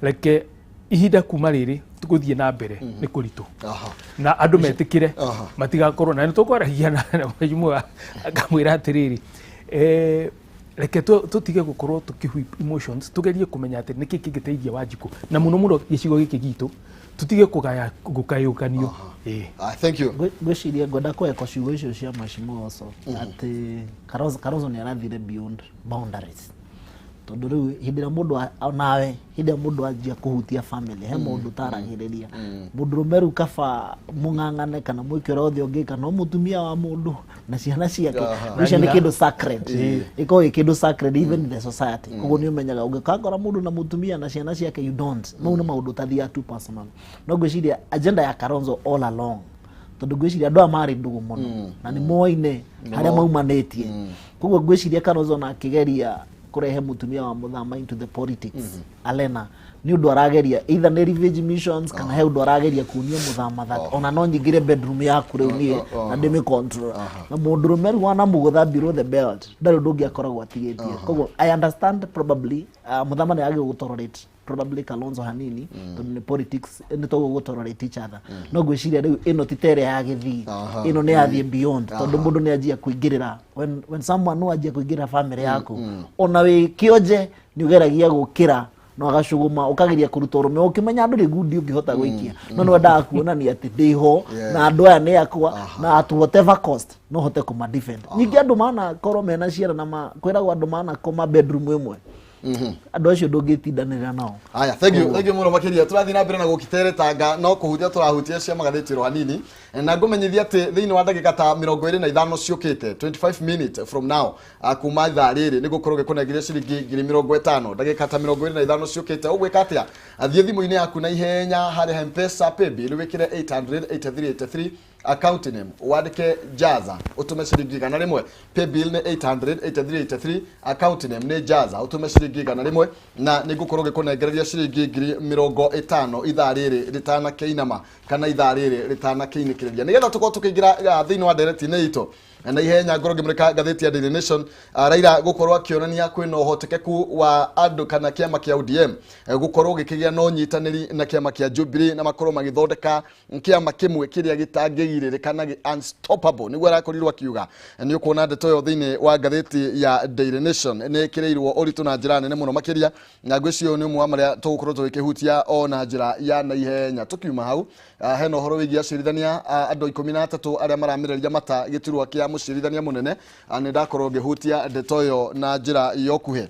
reke ihinda kuma rĩrĩ gũthiĩ na mbere nĩ kũritũ na andũ metĩkĩre matigakorwo na nĩ tũkwaragia na mheshimiwa akamwĩra atĩrĩrĩ, reke tũtige gũkorwo tũkĩhuip emotions, tũgerie kũmenya atĩ nĩkĩ kĩngĩteithia Wanjikũ na mũno mũno gĩcigo gĩkĩ gitũ, tũtige kũgaya gũkayũkanio.
Ah, thank you.
Ngwĩciria ngwenda kũeka ciugo icio cia mheshimiwa also atĩ Kalonzo nĩ arathire beyond boundaries, tondũ rĩu hĩndĩ ĩrĩa mũndũ onawe hĩndĩ ĩrĩa mũndũ anjia kũhutia family, he maũndũ ũtaragĩrĩria mũndũrũme. Rĩu kaba mũng'ang'ane kana mwĩke ũrĩa wothe ũngĩka, no mũtumia wa mũndũ na ciana ciake, icio nĩ kĩndũ sacred, ĩkoragwo ĩ kĩndũ sacred even in the society. Koguo nĩ ũmenyaga ũngĩkakora mũndũ na mũtumia na ciana ciake, you don't, mau nĩ maũndũ ũtathiaga too personal. No ngwĩciria agenda ya Kalonzo all along, tondũ ngwĩciria andũ aya marĩ ndũgũ mũno na nĩ moaine harĩa maumanĩtie, koguo ngwĩciria Kalonzo na akĩgeria kũrehe mũtumia wa Mũthama into the politics alena nĩ ũndũ arageria, either nĩ revenge missions kana he ũndũ arageria kuonia Mũthama that ona no nyingĩre bedroom yaku rĩu niĩ na ndĩmĩ control. Na mũndũrũme rĩu wanamũgũtha below the belt, ndarĩ ũndũ ũngĩ akoragwo atigĩtie. Koguo I understand probably Mũthama nĩ agĩrĩirwo gũtolerate probably Kalonzo hanini, tondũ nĩ politics, nĩ tũgũ gũtolerate each other. No ngwĩciria rĩu ĩno ti ta ĩrĩa ya gĩthii, ĩno nĩ yathiĩ beyond, tondũ mũndũ nĩ anjia kũingĩrĩra, when someone no anjia kũingĩrĩra family yaku, ona wĩ kĩonje nĩ ũgeragia gũkĩra no agacũgũma ũkageria kũruta ũrũme ũkĩmenya andũ rĩ ngundi ũngĩhota gwĩkia, no nĩ wendaga kuonania atĩ ndĩho na andũ aya nĩ akwa na at whatever cost no hote kũma defend. Ningĩ andũ manakorwo mena ciana na kwĩragwo andũ manakoma bedroom ĩmwe, andũ acio ndũngĩtindanĩra nao.
Aya, thank you, thank you mũno makĩria. Tũrathiĩ na mbere na gũkiteretanga no kũhutia tũrahutia cia magathĩti ro hanini, na ngũmenyithia atĩ thĩinĩ wa ndagĩka ta 25 ciũkĩte, 25 minutes from now, kuma ithaa rĩrĩ, nĩ gũkorwo gĩkũnengeria ciringi 50,000. Ndagĩka ta 25 ciũkĩte, ũgwĩka atĩa? Thiĩ thimũ-inĩ yaku na ihenya harĩa Mpesa paybill, wĩkĩre 800 8383, account name wandĩke Jaza, ũtũme ciringi 100. Paybill nĩ 800 8383, account name nĩ Jaza, ũtũme ciringi 100 na nĩ ngũkorwo ngĩkũnengereria ciringi 50,000 ithaa rĩrĩ rĩtanakĩinama kana ithaa rĩrĩ rĩtanakĩinĩkĩrĩria, nĩgetha tũkorwo tũkĩingĩra thĩinĩ wa ndereti-inĩ itũ. Na ihenya ngorwo ngĩmũrĩka ngathĩti ya Daily Nation, Raila gũkorwo akĩonania kwĩna ũhotekeku wa andũ kana kĩama kĩa ODM gũkorwo gĩkĩgĩa na ũnyitanĩri na kĩama kĩa Jubilee na makorwo magĩthondeka kĩama kĩmwe kĩrĩa gĩtangĩgirĩrĩka na unstoppable, nĩguo arakorirwo akiuga. Nĩ ũkuona ndeto ĩyo thĩinĩ wa ngathĩti ya Daily Nation nĩ ĩkĩrĩirwo ũritũ na njĩra nene mũno makĩria, na ngwĩciria ũyũ nĩ ũmwe wa marĩa tũgũkorwo tũgĩkĩhutia o na njĩra ya naihenya. Tũkiuma hau, hena ũhoro wĩgiĩ acirithania, andũ 13 arĩa maramereria mata gĩturwa kĩa mũcirithania mũnene. Nĩ ndakorwo ngĩhutia ndeto ĩyo na njĩra ya ũkuhĩ.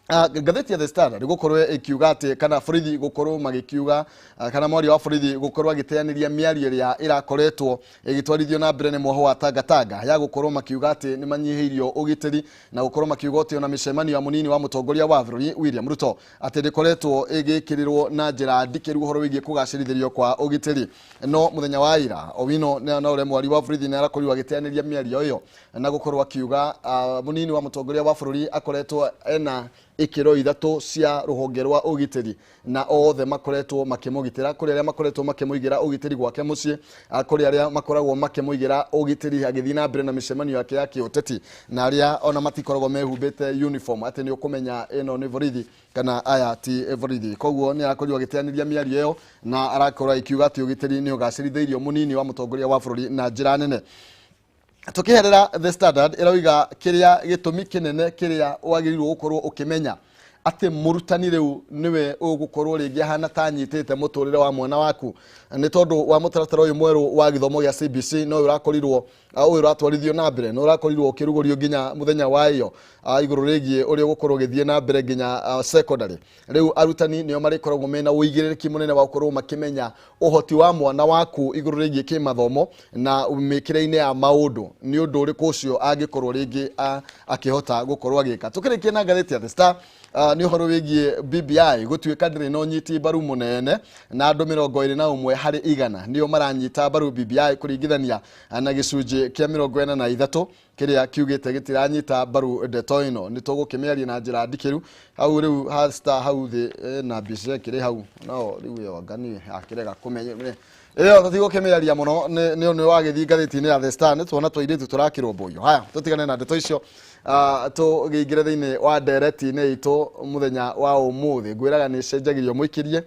Ngathĩti ya The Standard gũkorwo ĩkiuga atĩ kana borithi gũkorwo magĩkiuga, kana mwaria wa borithi gũkorwo agĩteanĩria mĩario ĩrĩa ĩrakoretwo ĩgĩtwarithio na mbere nĩ mwoho wa Tangatanga ya gũkorwo makiuga atĩ nĩ manyihĩirio ũgitĩri, na gũkorwo makiuga atĩ ona mĩcemanio ya mũnini wa mũtongoria wa bũrũri William Ruto atĩ ndĩkoretwo ĩgĩkĩrĩrwo na njĩra ndikĩru ũhoro wĩgiĩ kũgacĩrithĩrio kwa ũgitĩri. No mũthenya wa ira Owino na ũrĩa mwaria wa borithi nĩ arakorirwo agĩteanĩria mĩario ĩyo na gũkorwo akiuga mũnini wa mũtongoria wa bũrũri akoretwo ena ikĩro ithatũ cia rũhonge rwa ũgitĩri na othe makoretwo makĩmũgitĩra, kũrĩ arĩa makoretwo makĩmũigĩra ũgitĩri gwake mũciĩ, kũrĩ arĩa makoragwo makĩmũigĩra ũgitĩri agĩthiĩ na mbere na mĩcemanio yake ya kĩũteti, na arĩa ona matikoragwo mehumbĩte uniform atĩ nĩ ũkũmenya ĩno nĩ borithi kana aya ti borithi. Koguo nĩ arakorirwo agĩteanĩria mĩario ĩyo na arakorwo akiuga atĩ ũgitĩri nĩ ũgacĩrithĩirio mũnini wa mũtongoria wa bũrũri na njĩra nene. Tukiherera The Standard ĩrauga kĩrĩa gĩtũmi kĩnene kĩrĩa wagĩrĩirwo gũkorwo ũkĩmenya atĩ mũrutani rĩu nĩwe ũgũkorwo rĩngĩ ahana ta anyitĩte mũtũrĩre wa mwana waku nĩ tondũ wa mũtaratara ũyũ mwerũ wa gĩthomo gĩa CBC, no ũrakorirwo ũyũ ũratwarithio na mbere no ũrakorirwo ũkĩrugũrio nginya mũthenya wa ĩyo, igũrũ rĩgiĩ ũrĩa ũgũkorwo ũgĩthiĩ na mbere nginya secondary. Rĩu arutani nĩo marĩkoragwo mena ũigĩrĩrĩki mũnene wa gũkorwo makĩmenya ũhoti wa mwana waku igũrũ rĩgiĩ kĩmathomo na mĩkĩre-inĩ ya maũndũ, nĩ ũndũ ũrĩkũ ũcio angĩkorwo rĩngĩ akĩhota gũkorwo agĩka. Tũkĩrĩkia na ngathĩti ya The Star, nĩ ũhoro wĩgiĩ BBI gũtuĩka ndĩrĩ na ũnyiti mbaru mũnene, na andũ 21 harĩ igana nĩo maranyita mbaru BBI kũringithania na gĩcunjĩ kĩa 43 kĩrĩa kiugĩte gĩtiranyita mbaru ndeto ĩno. Nĩ tũgũkĩmĩaria na njĩra ndikĩru hau rĩu ha Star hau thĩ na mbica ĩkĩrĩ hau, no rĩu ĩyo anga niĩ akĩrega kũmenya ĩyo tũtigũkĩmĩaria mũno, nĩ nĩ wagĩthiĩ ngathĩti-inĩ ya The Star nĩ tuona tũirĩtu tũrakĩrũmbũiyo. Haya, tũtigane na ndeto icio, tũgĩingĩre thĩinĩ wa ndereti-inĩ itũ mũthenya wa ũmũthĩ. Ngwĩraga nĩ cenjagĩrio mũikĩrie,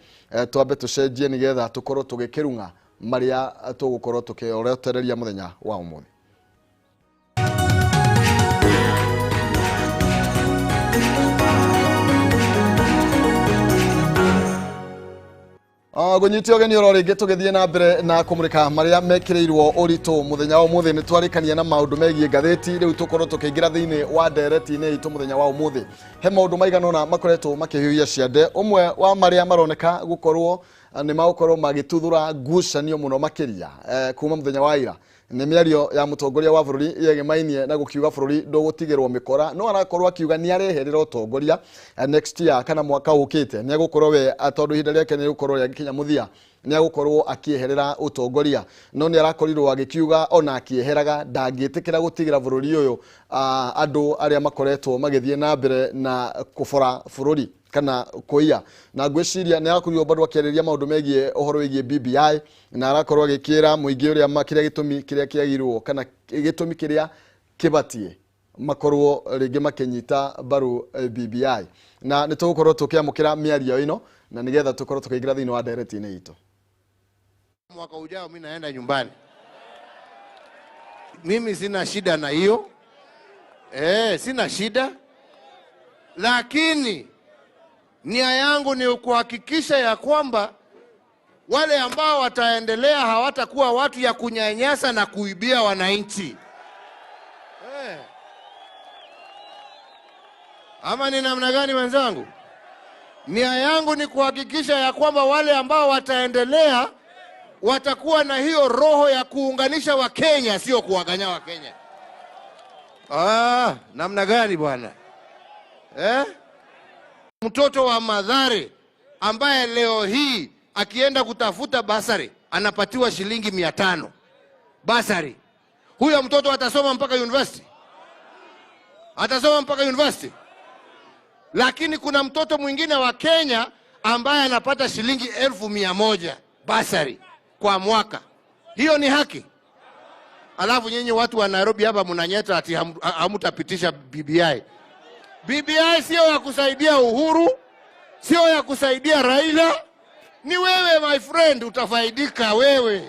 twambe tũcenjie nĩgetha tũkorwo tũgĩkĩrung'a marĩa tũgũkorwo tũkĩoretereria mũthenya wa ũmũthĩ. Ngũnyite ũgeni oro rĩngĩ tũgĩthiĩ na mbere na kũmũrĩka marĩa mekĩrĩirwo ũritũ mũthenya wa ũmũthĩ. Nĩ twarĩkania na maũndũ megiĩ ngathĩti, rĩu tũkorwo tũkĩingĩra thĩinĩ wa ndereti-inĩ itũ mũthenya wa ũmũthĩ. He maũndũ maigana ũna makoretwo makĩhiũhia ciande, ũmwe wa marĩa maroneka gũkorwo nĩ magũkorwo magĩtuthũra ngucanio mũno makĩria kuma mũthenya wa ira nĩ mĩario ya mũtongoria wa bũrũri yegemainie na gũkiuga bũrũri ndũgũtigĩrwo mĩkora, no arakorwo akiuga nĩ areherera ũtongoria next year kana mwaka ũkĩte nĩ egũkorwo we, tondũ ihinda rĩake nĩ rĩgũkorwo rĩagĩkinya mũthia, nĩ egũkorwo akĩeherera ũtongoria. No nĩ arakorirwo agĩkiuga ona akĩeheraga ndangĩtĩkĩra gũtigĩra bũrũri ũyũ andũ arĩa makoretwo magĩthiĩ na mbere na kũbora bũrũri kana kũiya. Na ngwĩciria nĩ arakorirwo bado akĩarĩria maũndũ megiĩ ũhoro wĩgiĩ BBI, na arakorwo agĩkĩra mũingĩ ũrĩa kĩrĩa gĩtũmi kĩrĩa kĩagĩrĩirwo kana gĩtũmi kĩrĩa kĩbatiĩ makorwo rĩngĩ makĩnyita mbaru BBI. Na nĩ tũgũkorwo tũkĩamũkĩra mĩario ĩno na nĩgetha tũkorwo tũkĩingĩra thĩinĩ wa ndereti-inĩ itũ.
Mwaka ujao mimi naenda nyumbani. Mimi sina shida na hiyo. Sina shida. Lakini nia yangu ni kuhakikisha ya kwamba wale ambao wataendelea hawatakuwa watu ya kunyanyasa na kuibia wananchi. Ama ni namna gani wenzangu? Nia yangu ni kuhakikisha ya kwamba wale ambao wataendelea watakuwa na hiyo roho ya kuunganisha Wakenya, sio kuwaganya Wakenya. Namna gani bwana? Mtoto wa Mathare ambaye leo hii akienda kutafuta basari anapatiwa shilingi 500 basari. Huyo mtoto atasoma mpaka university? Atasoma mpaka university? Lakini kuna mtoto mwingine wa Kenya ambaye anapata shilingi 1,100 basari kwa mwaka. Hiyo ni haki? Alafu nyinyi watu wa Nairobi hapa mnanyeta ati hamutapitisha BBI. BBI sio ya kusaidia Uhuru, sio ya kusaidia Raila. Ni wewe my friend utafaidika wewe.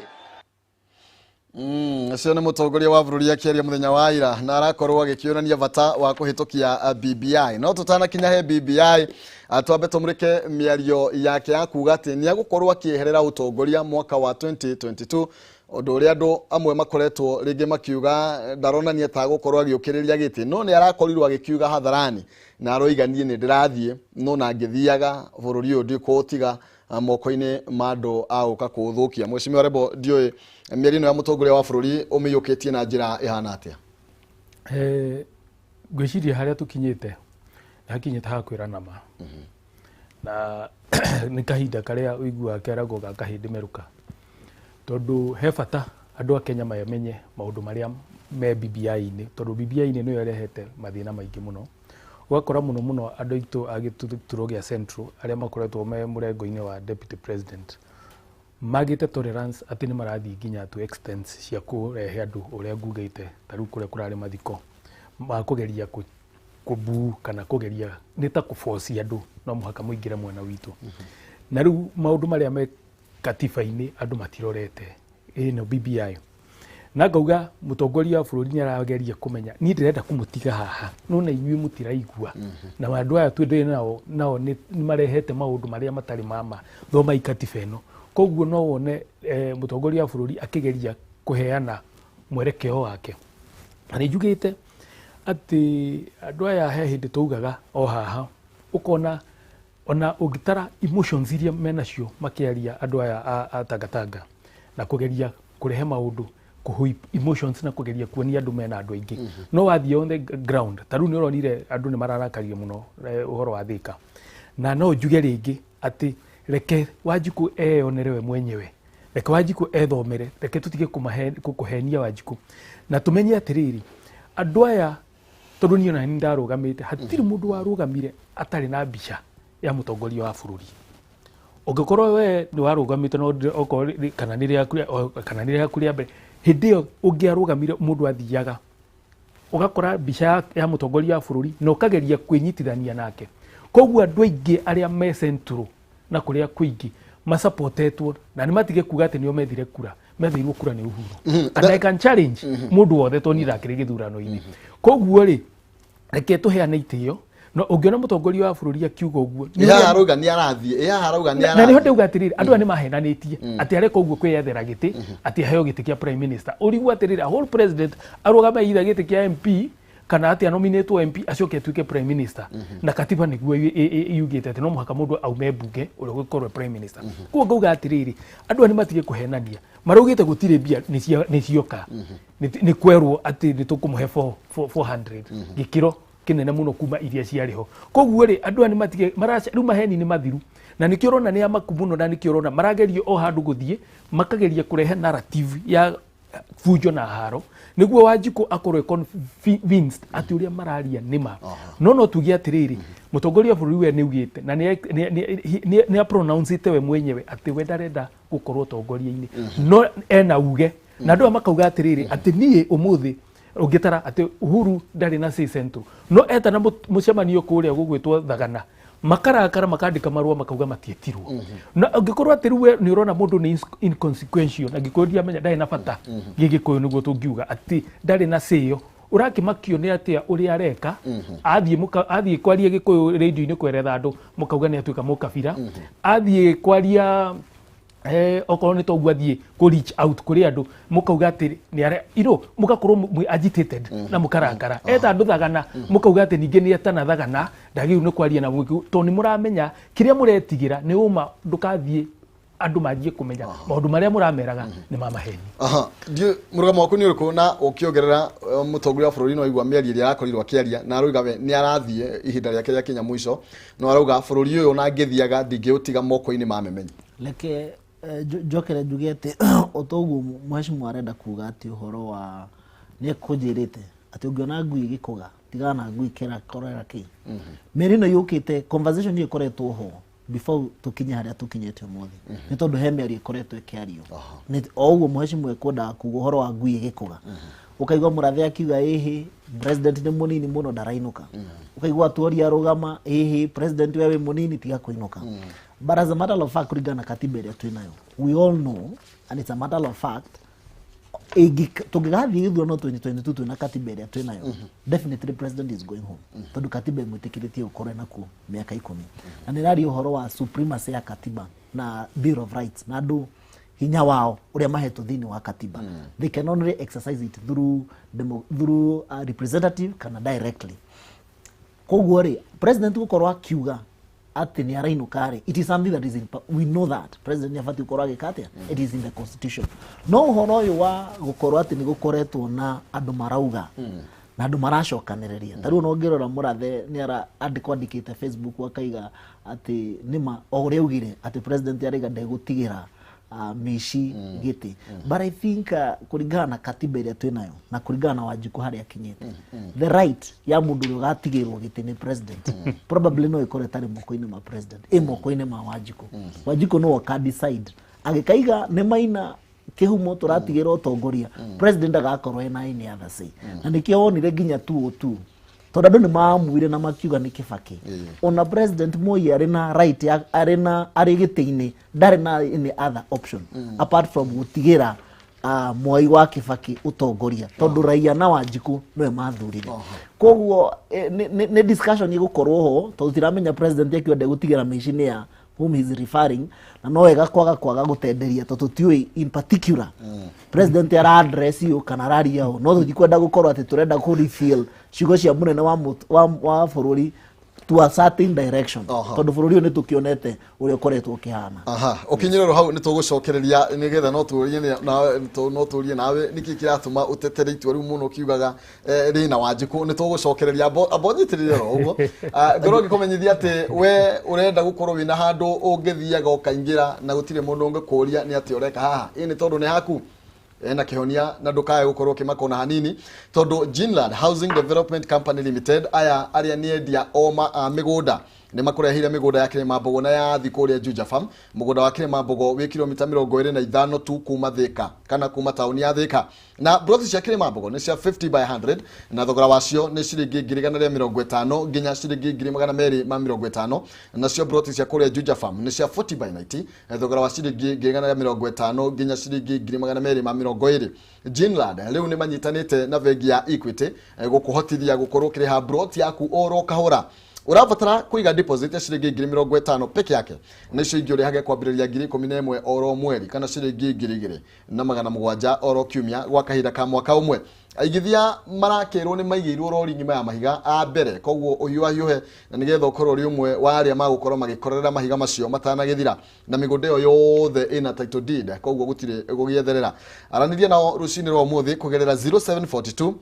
Ũcio nĩ mũtongoria wa bũrũri akĩaria mũthenya wa ira na arakorwo agĩkĩonania bata wa kũhĩtũkia BBI. No tũtanakinya he BBI, twambe tũmũrĩke mĩario yake ya kuga atĩ nĩ egũkorwo akĩeherera ũtongoria mwaka wa 2022, ũndũ ũrĩa andũ amwe makoretwo rĩngĩ makiuga ndaronania ta gũkorwo agĩũkĩrĩria gĩtĩ, no nĩ arakorirwo agĩkiuga hadharani na aroiga niĩ nĩ ndĩrathiĩ, no na ngĩthiaga bũrũri ũyũ ndikũũtiga moko-inĩ ma andũ a gũka kũũthũkia. Mheshimiwa Rebo, ndiũĩ mĩario ĩno ya mũtongoria wa bũrũri ũmĩiyũkĩtie na njĩra ĩhana atĩa?
Ngwĩciria harĩa tũkinyĩte nĩ hakinyĩte ha kwĩrana ma, na nĩ kahinda karĩa ũiguaga keragwo ga kahĩndĩ merũka, tondũ he bata andũ a Kenya mamenye maũndũ marĩa me BBI-inĩ, tondũ BBI-inĩ nĩyo ĩrehete mathĩna maingĩ mũno. Ũgakora mũno mũno andũ aitũ a gĩturwa gĩa Central arĩa makoretwo me mũrengo-inĩ wa deputy president magĩte tolerance atĩ nĩ marathiĩ nginya to extent cia kũrehe andũ ũrĩa ngugĩte, ta rĩu kũrĩa kũrarĩ mathiko ma kũgeria kũbuu kana kũgeria nĩ ta kũboci andũ no mũhaka mũingĩre mwena witũ. Na rĩu maũndũ marĩa me katiba-inĩ andũ matirorete ĩno BBI, na ngauga mũtongoria wa bũrũri nĩ arageria kũmenya niĩ ndĩrenda kũmũtiga haha, no na inyuĩ mũtiraigua, na andũ aya twĩ nao nĩ marehete maũndũ marĩa matarĩ ma ma, thomai katiba ĩno. Koguo no wone mũtongoria wa bũrũri akĩgeria kũheana mwerekeo wake. Na nĩ njugĩte atĩ andũ aya he hĩndĩ twaugaga o haha, ũkona ona ũngĩtara emotions iria menacio makĩaria andũ aya a Tangatanga na kũgeria kũrehe maũndũ kũhũ emotions na kũgeria kuonia andũ mena andũ aingĩ, no wathiĩ on the ground ta rĩu nĩ ũronire andũ nĩ mararakario mũno ũhoro wa Thika. Na no njuge rĩngĩ atĩ reke Wanjikũ eyonere we mwenyewe, reke Wanjikũ ethomere, reke tũtige kũhenia Wanjikũ, na tũmenye atĩrĩrĩ andũ aya, tondũ niĩ ona nĩ ndarũgamĩte, hatirĩ mũndũ warũgamire atarĩ na mbica ya mũtongoria wa bũrũri. Ũngĩkorwo we nĩ warũgamĩte no okorwo kana nĩ rĩaku rĩa mbere, hĩndĩ ĩyo ũngĩarũgamire mũndũ athiaga ũgakora mbica ya mũtongoria wa bũrũri na ũkageria kwĩnyitithania nake. Koguo andũ aingĩ arĩa me Central na kũrĩa kũingĩ masapotetwo na nĩ matige kuga atĩ nĩo methire kura, methirwo kura nĩ Uhuru. And I can challenge mũndũ wothe tondũ niĩ ndakĩrĩ gĩthurano-inĩ. Koguo rĩ, reke tũheane itĩo, no ũngĩona mũtongoria wa bũrũri akiuga ũguo
haha arauga nĩ arathiĩ, haha arauga nĩ arathiĩ,
na nĩho ndauga atĩrĩrĩ andũ aya nĩ mahenanĩtie atĩ areka ũguo kwĩyethera gĩtĩ atĩ aheo gĩtĩ kĩa prime minister. Ũrigwo atĩrĩrĩ a whole president arũgame either gĩtĩ kĩa MP kana atĩ anominatwo MP acoke atuĩke prime minister, na katiba nĩguo yugĩte atĩ no mũhaka mũndũ aume mbunge ũrĩa ũgũkorwo prime minister. Koguo ngauga atĩrĩrĩ andũ aya nĩ matige kũhenania, maraugĩte gũtirĩ mbia nĩ cioka, nĩ kwerwo atĩ nĩ tũkũmũhe 400 gĩkĩro kĩnene mũno kuma iria ciarĩ ho. Koguo rĩ andũ aya nĩ matige rĩu maheni nĩ mathiru, na nĩkĩo ũrona nĩ amaku mũno, na nĩkĩo ũrona marageria o handũ gũthiĩ makageria kũrehe narrative ya bunjo na haro nĩguo Wanjikũ akorwo convinced atĩ ũrĩa mararia nĩ ma. No no tuge atĩrĩrĩ mũtongoria wa bũrũri we nĩ augĩte na nĩ apronouncĩte we mwenyewe atĩ we ndarenda gũkorwo ũtongoria-inĩ, no ena uge na andũ aya makauga atĩrĩrĩ atĩ niĩ ũmũthĩ ũngĩtara atĩ Uhuru ndarĩ na say Central, no etana mũcemanio kũrĩa gũgwĩtwo Thagana makarakara makandĩka marũa makauga matiĩtirwo. Na ũngĩkorwo atĩ rĩu we nĩ ũrona mũndũ nĩ inconsequential, na angĩkorwo ndiamenya ndarĩ na bata gĩgĩkũyũ nĩguo tũngiuga atĩ ndarĩ na say ĩyo, ũrakĩmakio nĩ atĩa ũrĩa areka, athiĩ kwaria gĩkũyũ radio-inĩ kweretha andũ mũkauga nĩ atuĩka mũkabira, athiĩ kwaria okorwo nĩ toguo athiĩ kũ reach out kũrĩ andũ mũkauga atĩ nĩ are you mũgakorwo mwĩ agitated na mũkarakara, eta andũ Thagana mũkauga atĩ ningĩ nĩ etana Thagana ndagĩrĩirwo nĩ kwaria na mũingĩ, tondũ nĩ mũramenya kĩrĩa mũretigĩra nĩ ũma ndũkathiĩ andũ manjie kũmenya maũndũ marĩa mũrameraga nĩ ma maheni.
Ndiũ mũrũgamo waku nĩ ũrĩkũ na ũkĩongerera mũtongoria wa bũrũri no aigua mĩario ĩrĩa arakorirwo akĩaria na arauga we nĩ arathiĩ ihinda rĩake rĩakinya mũico, no arauga bũrũri ũyũ ona ngĩthiaga ndingĩũtiga moko-inĩ ma memenyi.
Reke njokere njuge atĩ o toguo mheshimiwa arenda kuga atĩ ũhoro wa nĩ ekũnjĩrĩte atĩ ũngĩona ngui ĩgĩkũga tigana na ngui kera korera kĩ. Mĩeri ĩno yũkĩte conversation ĩyo ĩkoretwo ho Before tũkinye harĩa tũkinyĩte ũmũthĩ, nĩ tondũ he mĩario ĩkoretwo ĩkĩario. O ũguo mũhecimũ ekwendaga kuga ũhoro wa ngui ĩgĩkũga, ũkaigua Mũrathe akiuga ĩhĩ, president nĩ mũnini mũno, ndarainũka. Ũkaigua Tuori arũgama, ĩhĩ, president, we wĩ mũnini, tiga kũinũka. But as a matter of fact, kũringana na katiba ĩrĩa twĩnayo, we all know and it's a matter of fact, tũngĩgathiĩ gĩthurano 2022 twĩna katiba ĩrĩa twĩnayo, definitely president is going home, tondũ katiba ĩmwĩtĩkĩrĩtie gũkorwo nakuo mĩaka 10, na nĩ ĩraria ũhoro wa supremacy ya katiba na Bill of Rights na andũ hinya wao ũrĩa mahetwo thĩinĩ wa katiba. They can only exercise it through representative kana directly. Koguo rĩ, president gũkorwo akiuga atĩ nĩ arainũka rĩ, it is something that is in, we know that president nĩ abatiĩ gũkorwo agĩka atĩa. It is in the constitution. No ũhoro ũyũ wa gũkorwo atĩ nĩ gũkoretwo na andũ marauga na andũ maracokanĩrĩria, ta rĩu ona ũngĩrora Mũrathe nĩ ara andĩko andĩkĩte Facebook, akaiga atĩ nĩma o ũrĩa augire atĩ president araiga ndegũtigĩra mici gĩtĩ. But I think kũringana na katiba ĩrĩa twĩnayo na kũringana na Wanjikũ harĩa akinyĩte, the right ya mũndũ ũrĩa ũgatigĩrwo gĩtĩ nĩ president probably no ĩkorwo ĩtarĩ moko-inĩ ma president, ĩ moko-inĩ ma Wanjikũ. Wanjikũ no aka decide agĩkaiga nĩ maina kĩhumo tũratigĩra ũtongoria, president agakorwo ena any other say. Na nĩkĩo wonire nginya 202, tondũ andũ nĩ maamuire na makiuga nĩ Kĩbakĩ. Ona president Moi arĩ na right arĩ na arĩ gĩtĩ-inĩ, ndarĩ na any other option apart from gũtigĩra Mwai wa Kĩbakĩ ũtongoria, tondũ raia na Wanjikũ nĩwe mathurire. Koguo nĩ discussion ĩgũkorwo ho, tondũ tiramenya president akiuga ndegũtigĩra mĩici nĩ ya whom he is referring, na no wega kwaga gũtenderia, tondũ tũtiũĩ in particular president ara address ũ kana araria ũ. No tũtikwenda gũkorwo atĩ tũrenda kũ reveal ciugo cia mũnene wa bũrũri to a certain direction, tondũ bũrũri ũyũ nĩ tũkĩonete ũrĩa ũkoretwo ũkĩhana.
Aha, ũkinyĩrĩrwo hau nĩ tũgũcokereria nĩgetha no tũrie nawe nĩkĩ kĩratũma ũtetere itua rĩu mũno ũkiugaga rĩna Wanjikũ. Nĩ tũgũcokereria, amba ũnyitĩrĩre ro ũguo. Ah, ngorwo ngĩkũmenyithia atĩ we ũrenda gũkorwo wĩna handũ ũngĩthiaga ũkaingĩra na gũtirĩ mũndũ ũngĩkũria nĩ atĩ ũreka haha, ĩ nĩ tondũ nĩ haku ena kĩhonia, na ndũkae gũkorwo ũkĩmaka ona hanini, tondũ Ginland Housing Development Company Limited, aya arĩa nĩ endia oma a mĩgũnda, nĩ makũreheire mĩgũnda ya Kĩrĩma na ya thi kũrĩa Juja Farm. Mũgũnda wa Kĩrĩma Mbogo wĩ kilomita 25 tu kuma Thĩka kana kuma taũni ya Thĩka, na broti cia Kĩrĩma Mbogo nĩ cia 50 by 100, na thogora wacio nĩ ciringi 150,000 nginya ciringi 250,000. Nacio broti cia kũrĩa Juja Farm nĩ cia 40 by 90, na thogora wa ciringi 150,000 nginya ciringi 220,000. Ginland rĩu nĩ manyitanĩte na bengi ya Equity gũkũhotithia gũkorwo ũkĩrĩha broti yaku oro kahora. Ũrabatara kũiga deposit ya ciringi 50,000 peke yake, na icio ingĩ ũrĩhage kwambĩrĩria 11,000 oro mweri kana ciringi 2700 oro kiumia gwa kahinda ka mwaka ũmwe. Aigithia marakĩrwo nĩ maigĩirwo rori ng'ima ya mahiga a mbere, koguo ũhiũhahiũhe na nĩgetha ũkorwo ũrĩ ũmwe wa arĩa magũkorwo magĩkorerera mahiga macio matanagĩthira. Na mĩgũnda ĩyo yothe ĩna title deed, koguo gũtirĩ gũgĩetherera. Aranĩria nao rũcinĩ rwa ũmũthĩ kũgerera 0742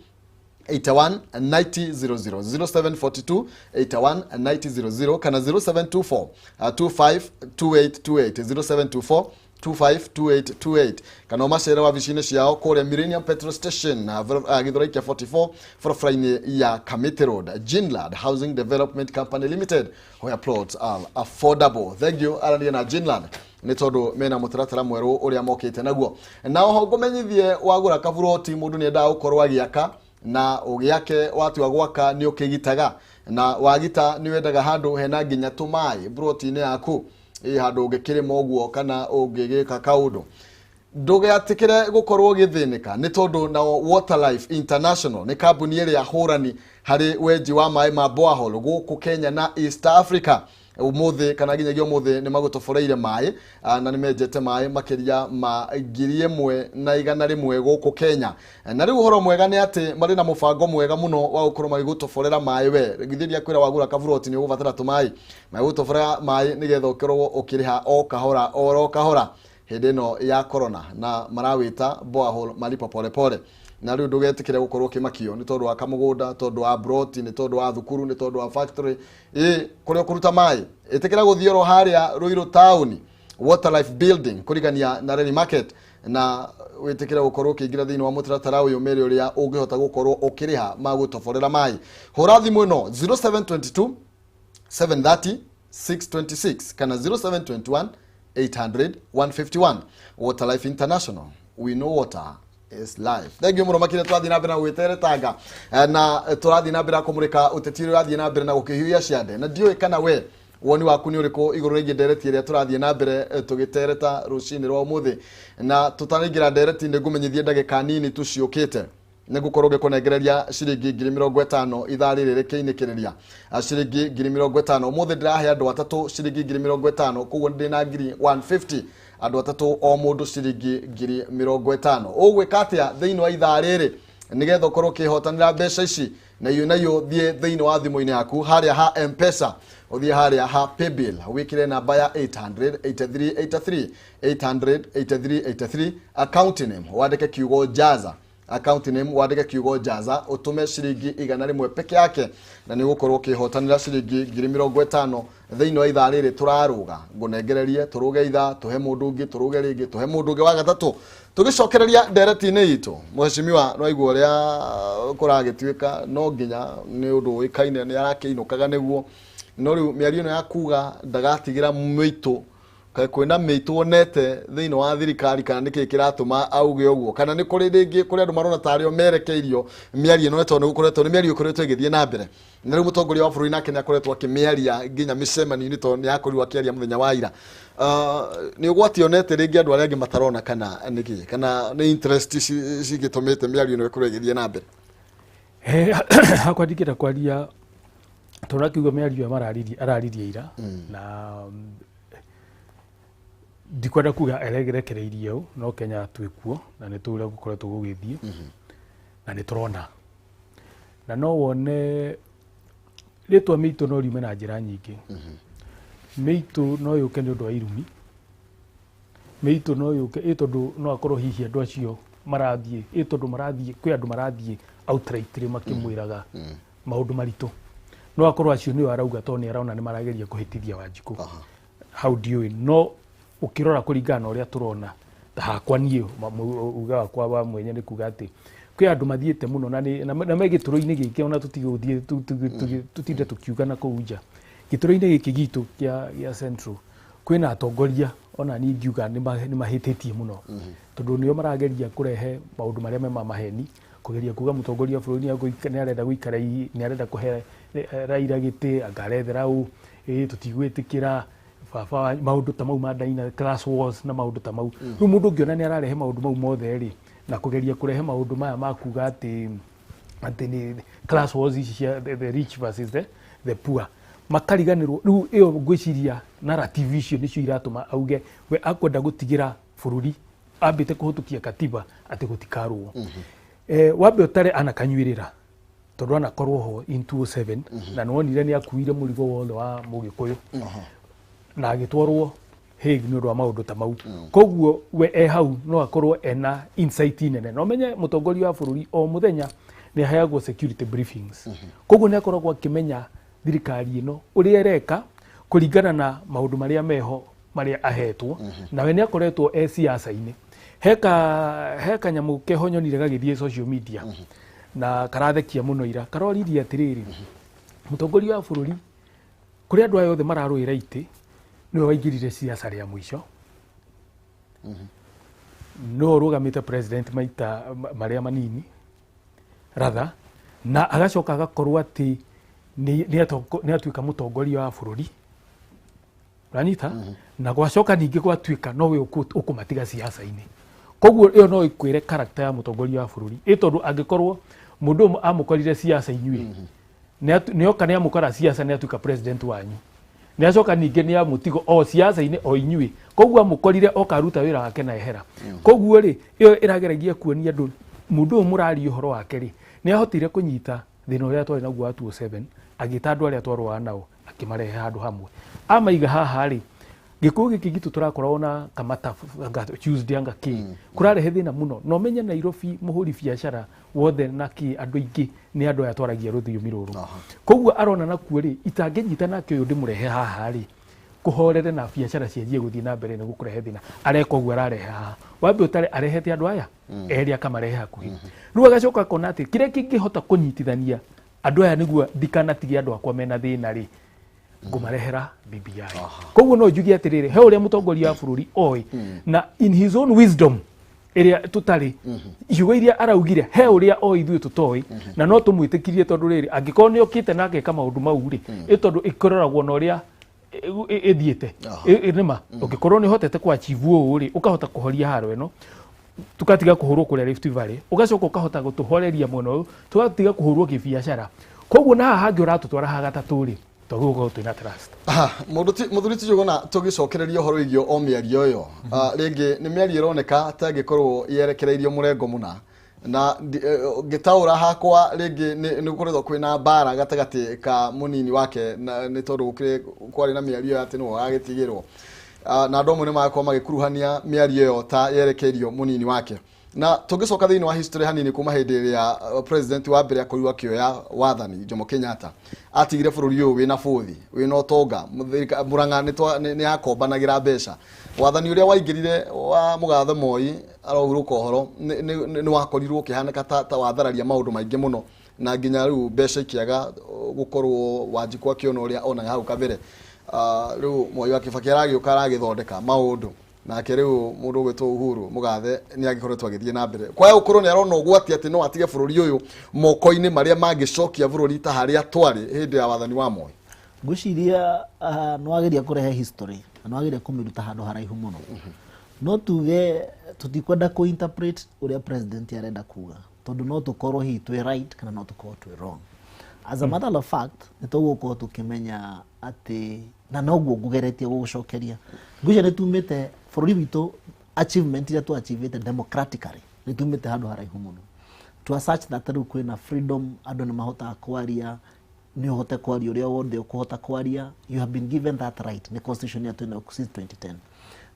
81 90 00, 0742 81 90 00, kana 0724 25 2828, 0724 252828, kana ũmacere wabici-inĩ ciao kũrĩa Millennium Petrol Station, Githurai kĩa 44, barabara-inĩ ya Kamiti Road. Ginland Housing Development Company Limited, where plots are affordable. Thank you. Arania na Ginland nĩ tondũ mena mũtaratara mwerũ ũrĩa mokĩte naguo. Na oho ngũmenyithie, wagũra kaburoti, mũndũ nĩ endaga gũkorwo agĩaka, na ũgĩake watua gwaka nĩ ũkĩgitaga, na wagita nĩ wendaga handũ hena nginya tũmaĩ broti-inĩ yaku, ĩ handũ ũngĩkĩrĩma ũguo kana ũngĩgĩka kaũndũ. Ndũgetĩkĩre gũkorwo ũgĩthĩnĩka, nĩ tondũ nao Waterlife International nĩ kambuni ĩrĩa hũrani harĩ wenji wa maĩ ma borehole gũkũ Kenya na East Africa. Ũmũthĩ kana nginyagia ũmũthĩ nĩ magũtoboreire maĩ, na nĩ menjete maĩ makĩria ma 1,100 gũkũ Kenya. Na rĩu ũhoro mwega nĩ atĩ marĩ na mũbango mwega mũno wa gũkorwo magĩgũtoborera maĩ. We githĩ kwĩra wagũra kaburoti nĩ ũgũbatara tũmaĩ, magĩgũtoborera maĩ nĩgetha ũkorwo ũkĩrĩha o kahora oro kahora hĩndĩ ĩno ya corona, na marawĩta borehole malipo pole pole. Na rĩu ndũgetĩkĩre gũkorwo ũkĩmakio nĩ tondũ wa kamũgũnda, tondũ wa broti, nĩ tondũ wa thukuru, nĩ tondũ wa factory, ĩ kũrĩa ũkũruta maĩ. Ĩtĩkĩra gũthiĩ oro harĩa Ruiru town, Waterlife Building, kũrigania na Reni Market, na wĩtĩkĩre gũkorwo ũkĩingĩra thĩinĩ wa mũtaratara ũyũ mere ũrĩa ũngĩhota gũkorwo ũkĩrĩha magũtoborera maĩ. Hũra thimũ ĩno 0722 730. 626 kana 0721 800 151. Water Life International, we know water is life. Thank you mũno makĩria. Tũrathiĩ na mbere na gwĩteretanga na tũrathiĩ na mbere na kũmũrĩka ũteti ũrĩa ũrathiĩ na mbere na gũkĩhiũhia ciande, na ndiũĩ kana we woni waku nĩ ũrĩkũ igũrũ rĩgiĩ ndereti ĩrĩa tũrathiĩ na mbere tũgĩtereta rũcinĩ rwa ũmũthĩ. Na tũtanaingĩra ndereti, nĩ ngũmenyithie ndagĩka nini tu ciũkĩte nĩ ngũkorwo ngĩkũnengereria ciringi 50,000 ithaa rĩrĩ rĩkĩinĩkĩrĩria. Ciringi 50,000, ũmũthĩ ndĩrahe andũ atatũ ciringi 50,000, koguo ndĩ na 150,000, andũ atatũ, o mũndũ ciringi 50,000. Ũgwĩka atĩa thĩinĩ wa ithaa rĩrĩ nĩgetha ũkorwo ũkĩhotanĩra mbeca ici? Na iyo nayo, thiĩ thĩinĩ wa thimũ-inĩ yaku harĩa ha M-Pesa, ũthiĩ harĩa ha paybill, wĩkĩre namba ya 800 83 83, 800 83 83, account name wandĩke kiugo jaza, account name wandĩke kiugo jaza, ũtũme ciringi 100 peke yake, na nĩ ũgũkorwo ũkĩhotanĩra ciringi 50,000 thĩinĩ wa ithaa rĩrĩ tũrarũga. Ngũnengererie, tũrũge ithaa, tũhe mũndũ ũngĩ, tũrũge rĩngĩ, tũhe mũndũ ũngĩ wa gatatũ, tũgĩcokereria ndereti-inĩ itũ. Mheshimiwa, nĩwaigua ũrĩa kũragĩtuĩka, no nginya nĩ ũndũ ũĩkaine nĩ arakĩinũkaga nĩguo, no rĩu mĩario ĩno ya kuga ndagatigĩra mĩitũ, kaĩ kwĩna mĩitũ wonete thĩinĩ wa thirikari, kana nĩkĩ kĩratũma auge ũguo, kana nĩ kũrĩ rĩngĩ kũrĩ andũ marona tarĩo merekeirio mĩario ĩno, tondũ nĩ gũkoretwo nĩ mĩario ĩkoretwo ĩgĩthiĩ na mbere, na rĩu mũtongoria wa bũrũri nake nĩ akoretwo akĩmĩaria nginya mĩcemanio-inĩ, tondũ nĩ akorirwo akĩaria mũthenya wa ira. Nĩ ũgwati onete rĩngĩ andũ arĩa angĩ matarona, kana nĩkĩ, kana nĩ interest cigĩtũmĩte mĩario ĩno ĩkorwo ĩgĩthiĩ na mbere?
Hakwa ndingĩenda kwaria tondũ akiuga mĩario ĩyo mararirie, araririe ira, na ndikwenda kuga eregerekereirie ũ, no Kenya twĩkuo na nĩ tũĩ ũrĩa gũkoretwo gũgĩthiĩ na nĩ tũrona, na no wone rĩtwa mĩitũ no riume na njĩra nyingĩ. Mĩitũ no yũke nĩ ũndũ wa irumi, mĩitũ no yũke ĩ tondũ no akorwo hihi andũ acio marathiĩ ĩ tondũ marathiĩ, kwĩ andũ marathiĩ outrightly makĩmwĩraga maũndũ maritũ, no akorwo acio nĩo arauga tondũ nĩ arona nĩ marageria kũhĩtithia Wanjikũ. Hau ndiũĩ, no ũkĩrora kũringana na ũrĩa tũrona, ta hakwa niĩ uga wakwa wa mwenye nĩ kuga atĩ kwĩ andũ mathiĩte mũno na na me gĩtũrũ-inĩ gĩkĩ, ona tũtigũthiĩ tũtinde tũkiuga na kũu nja, gĩtũrũ-inĩ gĩkĩ gitũ kĩa Central kwĩna atongoria ona niĩ ingiuga nĩ mahĩtĩtie mũno, tondũ nĩo marageria kũrehe maũndũ marĩa me ma maheni, kũgeria kuga mũtongoria wa bũrũri nĩ arenda gũikara nĩ arenda kũhe Raila gĩtĩ, anga arethera ũ, ĩ tũtigwĩtĩkĩra baba maũndũ ta mau ma Daina class wars na maũndũ ta mau. Rĩu mũndũ ũngĩona nĩ ararehe maũndũ mau mothe rĩ, na kũgeria kũrehe maũndũ maya ma kuga atĩ nĩ class wars ici cia the rich versus the poor, makariganĩrwo rĩu ĩyo ngwĩciria narrative icio nĩcio iratũma auge we akwenda gũtigĩra bũrũri ambĩte kũhĩtũkia katiba atĩ gũtikarũo. Wambe ũtare anakanyuĩrĩra tondũ anakorwo ho in 2007, na nĩwonire nĩ akuire mũrigo wothe wa mũgĩkũyũ na agĩtwarwo Hague nĩ ũndũ wa maũndũ ta mau. Koguo we e hau no akorwo ena insight nene, na ũmenye mũtongoria wa bũrũri o mũthenya nĩ aheagwo security briefings, koguo nĩ akoragwo akĩmenya thirikari ĩno ũrĩa ĩreka kũringana na maũndũ marĩa meho marĩa ahetwo. Nawe nĩ akoretwo e siasa-inĩ. He kanyamũ keho nyonire gagĩthiĩ social media na karathekia mũno ira, karoririe atĩrĩrĩ, mũtongoria wa bũrũri kũrĩ andũ aya othe mararũĩra itĩ, nĩwe waingĩrire siasa rĩa mũico, no ũrũgamĩte president maita marĩa manini rather, na agacoka agakorwo atĩ nĩ atuĩka mũtongoria wa bũrũri, ũranyita, na gwacoka ningĩ gwatuĩka nowe ũkũmatiga siasa-inĩ. Koguo ĩyo no ĩkwĩre character ya mũtongoria wa bũrũri, ĩ tondũ angĩkorwo mũndũ ũmwe amũkorire siasa inyuĩ, nĩoka nĩ amũkora siasa, nĩ atuĩka president wanyu, nĩ acoka ningĩ nĩ amũtigo o siasa-inĩ o inyuĩ, koguo amũkorire oka aruta wĩra wake na ehera. Koguo rĩ, ĩyo ĩrageragia kuonia andũ mũndũ ũyũ mũraria ũhoro wake rĩ, nĩ ahotire kũnyita thĩna ũrĩa twarĩ naguo wa 2007, agĩta andũ arĩa twarũaga nao, akĩmarehe handũ hamwe, amaiga haha rĩ, gĩkũyũ gĩkĩ gitũ tũrakoragwo na kamata anga Tuesday anga kĩ kũrarehe thĩna mũno. Na ũmenye Nairobi mũhũri biacara wothe na kĩ, andũ aingĩ nĩ andũ aya twaragia rũthiomi rũrũ. Koguo arona nakuo rĩ, itangĩnyita nake ũyũ ndĩmũrehe haha rĩ, kũhorere na biacara cianjie gũthiĩ na mbere, nĩ gũkũrehe thĩna. Areka ũguo, ararehe haha wambe ũtare arehete andũ aya erĩ akamarehe hakuhĩ, rĩu agacoka akona atĩ kĩrĩa kĩngĩhota kũnyitithania andũ aya nĩguo ndikanatige andũ akwa mena thĩna rĩ. Ngũmarehera BBI. Koguo no njuge atĩrĩrĩ, he ũrĩa mũtongoria wa bũrũri oĩ na in his own wisdom ĩrĩa tũtarĩ, ciugo iria araugire, he ũrĩa oĩ ithuĩ tũtoĩ, na no tũmwĩtĩkirie, tondũ rĩrĩ, angĩkorwo nĩ okĩte na ageka maũndũ mau rĩ, ĩ tondũ ĩkororagwo na ũrĩa ĩthiĩte. Nĩma ũngĩkorwo nĩ ũhotete kũ achieve ũũ rĩ, ũkahota kũhoria haro ĩno, tukatiga kũhũrwo kũrĩa Rift Valley, ũgacoka ũkahota gũtũhoreria mwena ũyũ, tũgatiga kũhũrwo kĩbiacara. Koguo na haha hangĩ ũratũtwara ha gatatũ rĩ, twagĩrĩirwo gũkorwo twĩna trust.
Aha, mũndũ ti mũthuri ti Njũgũna, tũgĩcokereria ũhoro wĩgiĩ o mĩario ĩyo, rĩngĩ nĩ mĩario ĩroneka ta ĩngĩkorwo yerekereirio mũrengo mũna, na ngĩtaũra hakwa rĩngĩ nĩ gũkoretwo kwĩna mbara gatagatĩ ka mũnini wake, na nĩ tondũ gũkĩrĩ kwarĩ na mĩario ya atĩ nĩwe ũgagĩtigĩrwo. Na andũ amwe nĩ magakorwo magĩkuruhania mĩario ĩyo ta yerekeirio mũnini wake. Na tũngĩcoka thĩinĩ wa history hanini, kuma hĩndĩ ĩrĩa president wa mbere akorirwo akĩoya wathani, Jomo Kenyatta, atigire bũrũri ũyũ wĩna bũthi, wĩna ũtonga. Mũrang'a nĩ yakombanagĩra mbeca. Wathani ũrĩa waingĩrire wa mũgathe Moi arohurũka ũhoro nĩ wakorirwo ũkĩhanĩka ta wathararia maũndũ maingĩ mũno, na nginya rĩu mbeca ikĩaga gũkorwo Wanjikũ akĩona ũrĩa onaga hau kabere. Rĩu Mwai wa Kibaki aragĩũka, aragĩthondeka maũndũ nake. Rĩu mũndũ ũgwĩtwo Uhuru Mũgathe nĩ agĩkoretwo agĩthiĩ na mbere. Kwaya gũkorwo nĩ arona ũgwati atĩ no atige bũrũri ũyũ moko-inĩ marĩa mangĩcokia bũrũri ta harĩa twarĩ hĩndĩ ya wathani wa Moi.
Ngwĩciria nĩ wageria kũrehe history na nĩ wageria kũmĩruta handũ haraihu mũno. No tuge tũtikwenda kũ interpret ũrĩa president arenda kuga, tondũ no tũkorwo hihi twĩ right kana no tũkorwo twĩ wrong. As a matter of fact, nĩ tũgũkorwo tũkĩmenya atĩ na noguo ngũgeretie gũgũcokeria. Ngwĩciria nĩ tumĩte bũrũri witũ, achievement iria tũ-achievĩte democratically, nĩ tumĩte handũ haraihu mũno to a such that rĩu kwĩna freedom, andũ nĩ mahotaga kwaria, nĩ ũhote kwaria ũrĩa wothe ũkũhota kwaria. You have been given that right nĩ constitution ya twĩnayo since 2010,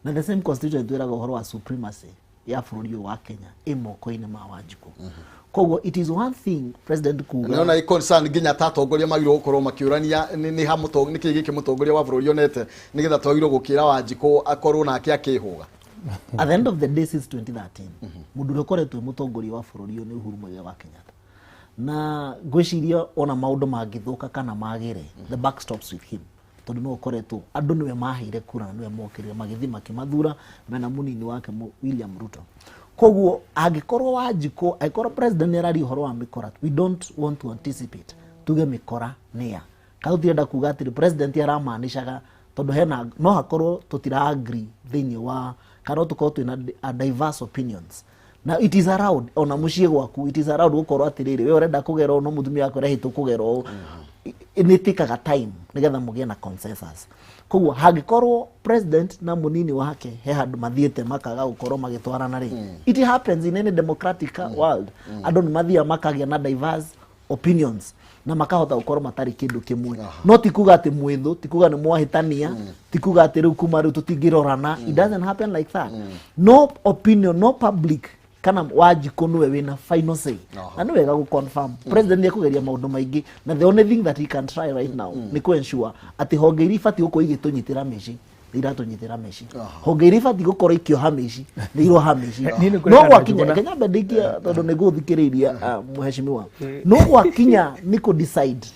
na the same constitution twĩraga ũhoro wa supremacy ya bũrũri ũyũ wa Kenya ĩ moko-inĩ ma Wanjikũ. Koguo it is one thing president kuga
Nĩona ĩ concern nginya ta atongoria magĩrĩirwo gũkorwo makĩũrania nĩ ha nĩkĩ gĩkĩ mũtongoria wa bũrũri onete nĩgetha twagĩrĩirwo gũkĩra Wanjikũ akorwo nake akĩhũga.
At the end of the day, since 2013, mũndũ ũrĩa ũkoretwo e mũtongoria wa bũrũri ũyũ nĩ Uhuru Muigai wa Kenyatta, na ngwĩciria ona maũndũ mangĩthũka kana magĩre, the buck stops with him, tondũ nĩwe ũkoretwo, andũ nĩwe maheire kura na nĩwe mokĩrire magĩthiĩ makĩmathura mena mũnini wake William Ruto. Koguo angĩkorwo Wanjikũ, angĩkorwo president nĩ araria ũhoro wa mĩkora, we don't want to anticipate tuge mĩkora nĩa, kana tũtirenda kuga atĩrĩ president aramaanishaga, tondũ hena no hakorwo tũtira agree thĩinĩ wa, kana no tũkorwo twĩna diverse opinions, na it is allowed ona mũciĩ gwaku, it is allowed gũkorwo atĩrĩrĩ, we ũrenda kũgera ũũ, no mũtumia waku arehĩtwo kũgera ũũ. Nĩ tĩkaga time nĩgetha mũgĩe na consensus. Koguo hangĩkorwo president na mũnini wake he handũ mathiĩte makaga gũkorwo magĩtwarana rĩ, it happens in any democratic world. Andũ nĩ mathiaga makagĩa na diverse opinions na makahota gũkorwo matarĩ kĩndũ kĩmwe. No ti kuga atĩ mwĩthũ, ti kuga nĩ mwahĩtania, ti kuga atĩ rĩu kuma rĩu tũtingĩrorana. It doesn't happen like that. No opinion, no public kana Wanjikũ nĩwe wĩna final say. Na nĩ wega gũ confirm president nĩ ekũgeria maũndũ maingĩ, na the only thing that he can try right now nĩ kũ ensure atĩ honge iria ibatiĩ gũkorwo igĩtũnyitĩra mĩciĩ nĩ iratũnyitĩra mĩciĩ, honge iria ibatiĩ gũkorwo ikĩoha mĩciĩ nĩ iroha mĩciĩ.
Niĩ nĩ
No
kũrekana
gwakinya
Njũgũna.
Kenya mbere tondũ nĩ ngũthikĩrĩria mheshimiwa, no gwakinya nĩ kũ decide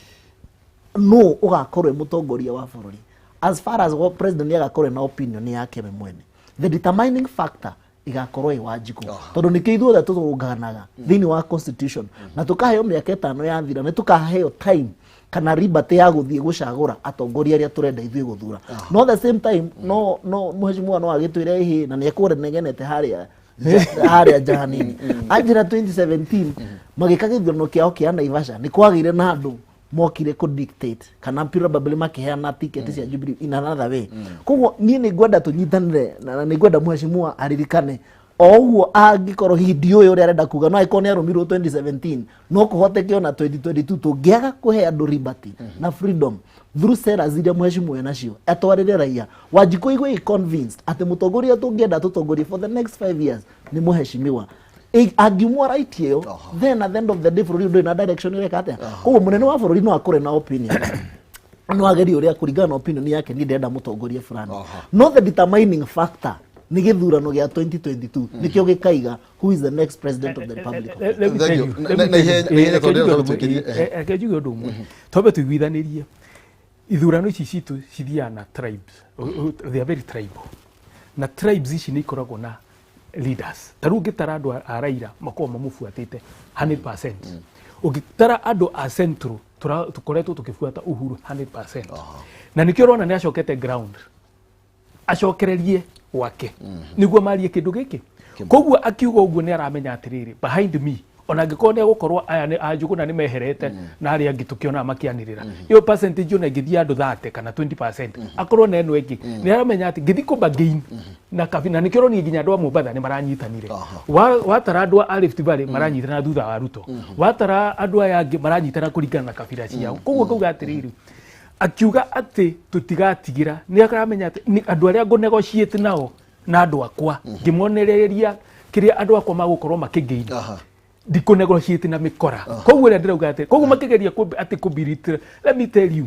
no ũgakorwo e mũtongoria wa bũrũri, as far as what president nĩ agakorwo na opinion yake we mwene, the determining factor igakorwo ĩ Wanjikũ, tondũ nĩkĩo ithuothe tũrũnganaga thĩinĩ wa constitution na tũkaheo mĩaka 5 yathira, nĩ tũkaheo time kana liberty ya gũthiĩ gũcagũra atongoria arĩa tũrenda ithuĩ gũthura. No the same time, no mheshimiwa no agĩtwĩre ĩhĩ na nĩ ekũrenegenete harĩa nja hanini. Anjĩra 2017 magĩka gĩthurano kĩao kĩa Naivasha, nĩ kwagĩire na andũ mokire kũ dictate kana probably makĩheana ticket cia Jubilee in another way. Koguo niĩ nĩ ngwenda tũnyitanĩre na nĩ ngwenda mheshimiwa aririkane o ũguo, angĩkorwo hihi ndiũĩ ũrĩa arenda kuga, no angĩkorwo nĩ arũmirwo 2017, no kũhoteke ona 2022 tũngĩaga kũhe andũ liberty na freedom through seras iria mheshimiwa nacio atwarĩre raia. Wanjikũ igue ĩ convinced atĩ mũtongoria tũngĩenda tũtongorie for the next 5 years nĩ mheshimiwa, angiumwo right ĩyo, then at the end of the day bũrũri ndũrĩ na direction ĩreka atĩa. Koguo mũnene wa bũrũri no akũre na opinion, no agerie ũrĩa kũringana na opinion yake, niĩ ndĩrenda mũtongoria fulani, no the determining factor nĩ gĩthurano gĩa 2022, nĩkĩo gĩkaiga who is the next president of the Republic of Kenya.
Let me
Thank
tell
you.
you,
Na-
let me
na
tell you.
ihenya- na ihenya
Reke
tondũ
njuge
ndĩrenda
ũndũ
tũkirie,
ũmwe. Reke njuge ũndũ ũmwe, twambe tũiguithanĩrie. Ithurano ici citũ cithiaga na tribes. They are very tribal. Na tribes ici nĩ ikoragwo na leaders. Ta rĩu ũngĩtara andũ a Raila makoragwo mamũbuatĩte 100%. Ũngĩtara andũ a Central tũkoretwo tũkĩbuata Uhuru 100%. Na nĩkĩo ũrona nĩ acokete ground. Acokererie gwake. Nĩguo marie kĩndũ gĩkĩ. Koguo akiuga ũguo nĩ aramenya atĩrĩrĩ, behind me ona angĩkorwo nĩ egũkorwo aya nĩ a Njũgũna nĩ meherete na arĩa angĩ tũkĩonaga makĩanĩrĩra, ĩyo percentage ona ĩngĩthiĩ andũ 30 kana 20%, akorwo na ĩno ĩngĩ nĩ aramenya atĩ ngĩthiĩ kũ bargain na kabina. Nĩkĩo ũronire nginya andũ a Mombatha nĩ maranyitanire. Watara andũ a Rift Valley maranyitana thutha wa Ruto, watara andũ aya angĩ maranyitana kũringana na kabira ciao. Koguo ngauga atĩrĩrĩ, akiuga atĩ tũtigatigĩra, nĩ aramenya atĩ andũ arĩa ngũ negotiate nao na andũ akwa, ngĩmonereria kĩrĩa andũ akwa magũkorwo makĩgain, ndikũ negotiate na mĩkora. Koguo ũrĩa ndĩrauga atĩ koguo makĩgeria atĩ kũbiritira, let me tell you,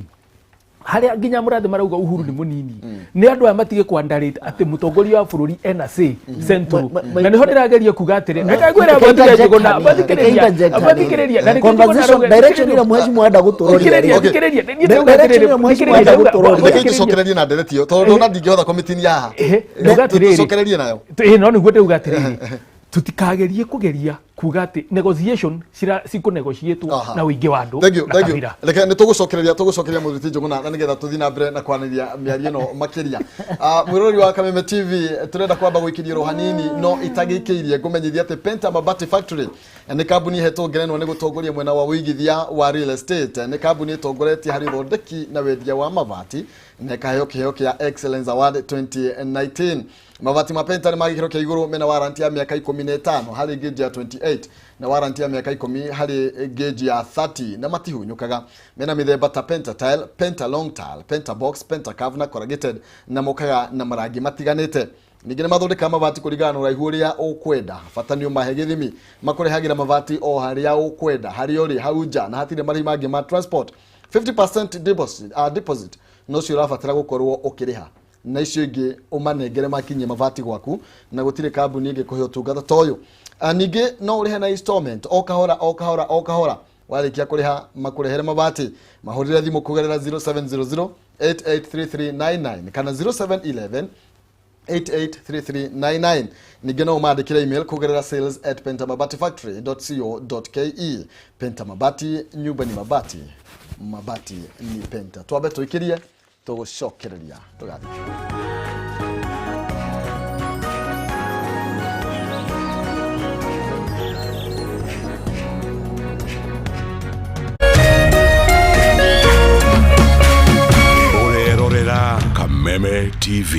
harĩa nginya mũrathe marauga Uhuru nĩ mũnini, nĩ andũ aya matige kwandarĩte atĩ mũtongoria wa bũrũri ena say Central. Na nĩho ndĩrageria kuga atĩrĩ, reke ngwĩre, matige Njũgũna, mathikĩrĩria, mathikĩrĩria, na nĩkĩo Njũgũna arauga
Direction ĩrĩa mheshimiwa enda gũtũroria.
Thikĩrĩria, thikĩrĩria, niĩ ndĩrauga
Direction
atĩrĩrĩ,
ĩrĩa mheshimiwa
thikĩrĩria,
enda gũtũroria.
Reke tũcokererie na ndereti ĩyo tondũ ndona ndingĩhota kũmĩtinia haha.
Ndauga atĩrĩrĩ,
Tũcokererie nayo.
Ĩĩ, no nĩguo ndĩrauga atĩrĩrĩ, tutikagerie kugeria kuga atĩ negotiation cikũ negotiatwo na ũingĩ wa andũ
Thank you,
na
thank you.
kabira.
Reke nĩ tũgũcokereria Mũthiti Njũgũna na nĩgetha tũthiĩ na mbere na kwanĩria mĩario ĩno makĩria. Mwĩroreri wa Kameme TV, tũrenda kwamba gũikĩria ro hanini, no itagĩikĩirie ngũmenyithia atĩ Penta Mabati Factory nĩ kambuni ĩhetwo ngerenwa nĩ gũtongoria mwena wa ũigithia wa real estate. Nĩ kambuni ĩtongoretie harĩ ũthondeki na wendia wa mabati na ĩkaheo kĩheo kĩa Excellence Award 2019. Mabati ma Penta nĩ ma gĩkĩro kĩa igũrũ, mena warranty ya mĩaka 15 harĩ gauge ya 28 na warranty ya mĩaka 10 harĩ gauge ya 30, na matihunyũkaga. Mena mĩthemba ta Penta Tile, Penta Long Tile, Penta Box, Penta Curve na Corrugated, na mokaga na marangi matiganĩte. Ningĩ nĩ mathondekaga mabati kũringana na ũraihu ũrĩa ũkwenda, bata nĩ ũmahe gĩthimi. Makũrehagĩra mabati o harĩa ũkwenda, harĩa ũrĩ hau nja, na hatirĩ marĩhi mangĩ ma transport. 50% deposit nocio ũrabatara gũkorwo ũkĩrĩha, na icio ingĩ ũmanengere makinyie mabati gwaku, na gũtirĩ kambuni ĩngĩ kũhe ũtungata ta ũyũ. Ningĩ no ũrĩhe na installment, o kahora o kahora o kahora, warĩkia kũrĩha makũrehere mabati. Mahũrĩre thimũ kũgerera 0700 883399 kana 0711 883399. Ningĩ no ũmandĩkĩre email kũgerera sales@pentamabatifactory.co.ke. Penta Mabati, nyumba ni mabati, mabati ni Penta. Twambe tũikĩrie, tũgũcokereria tũgathiĩ.
Ũrerorera Kameme TV.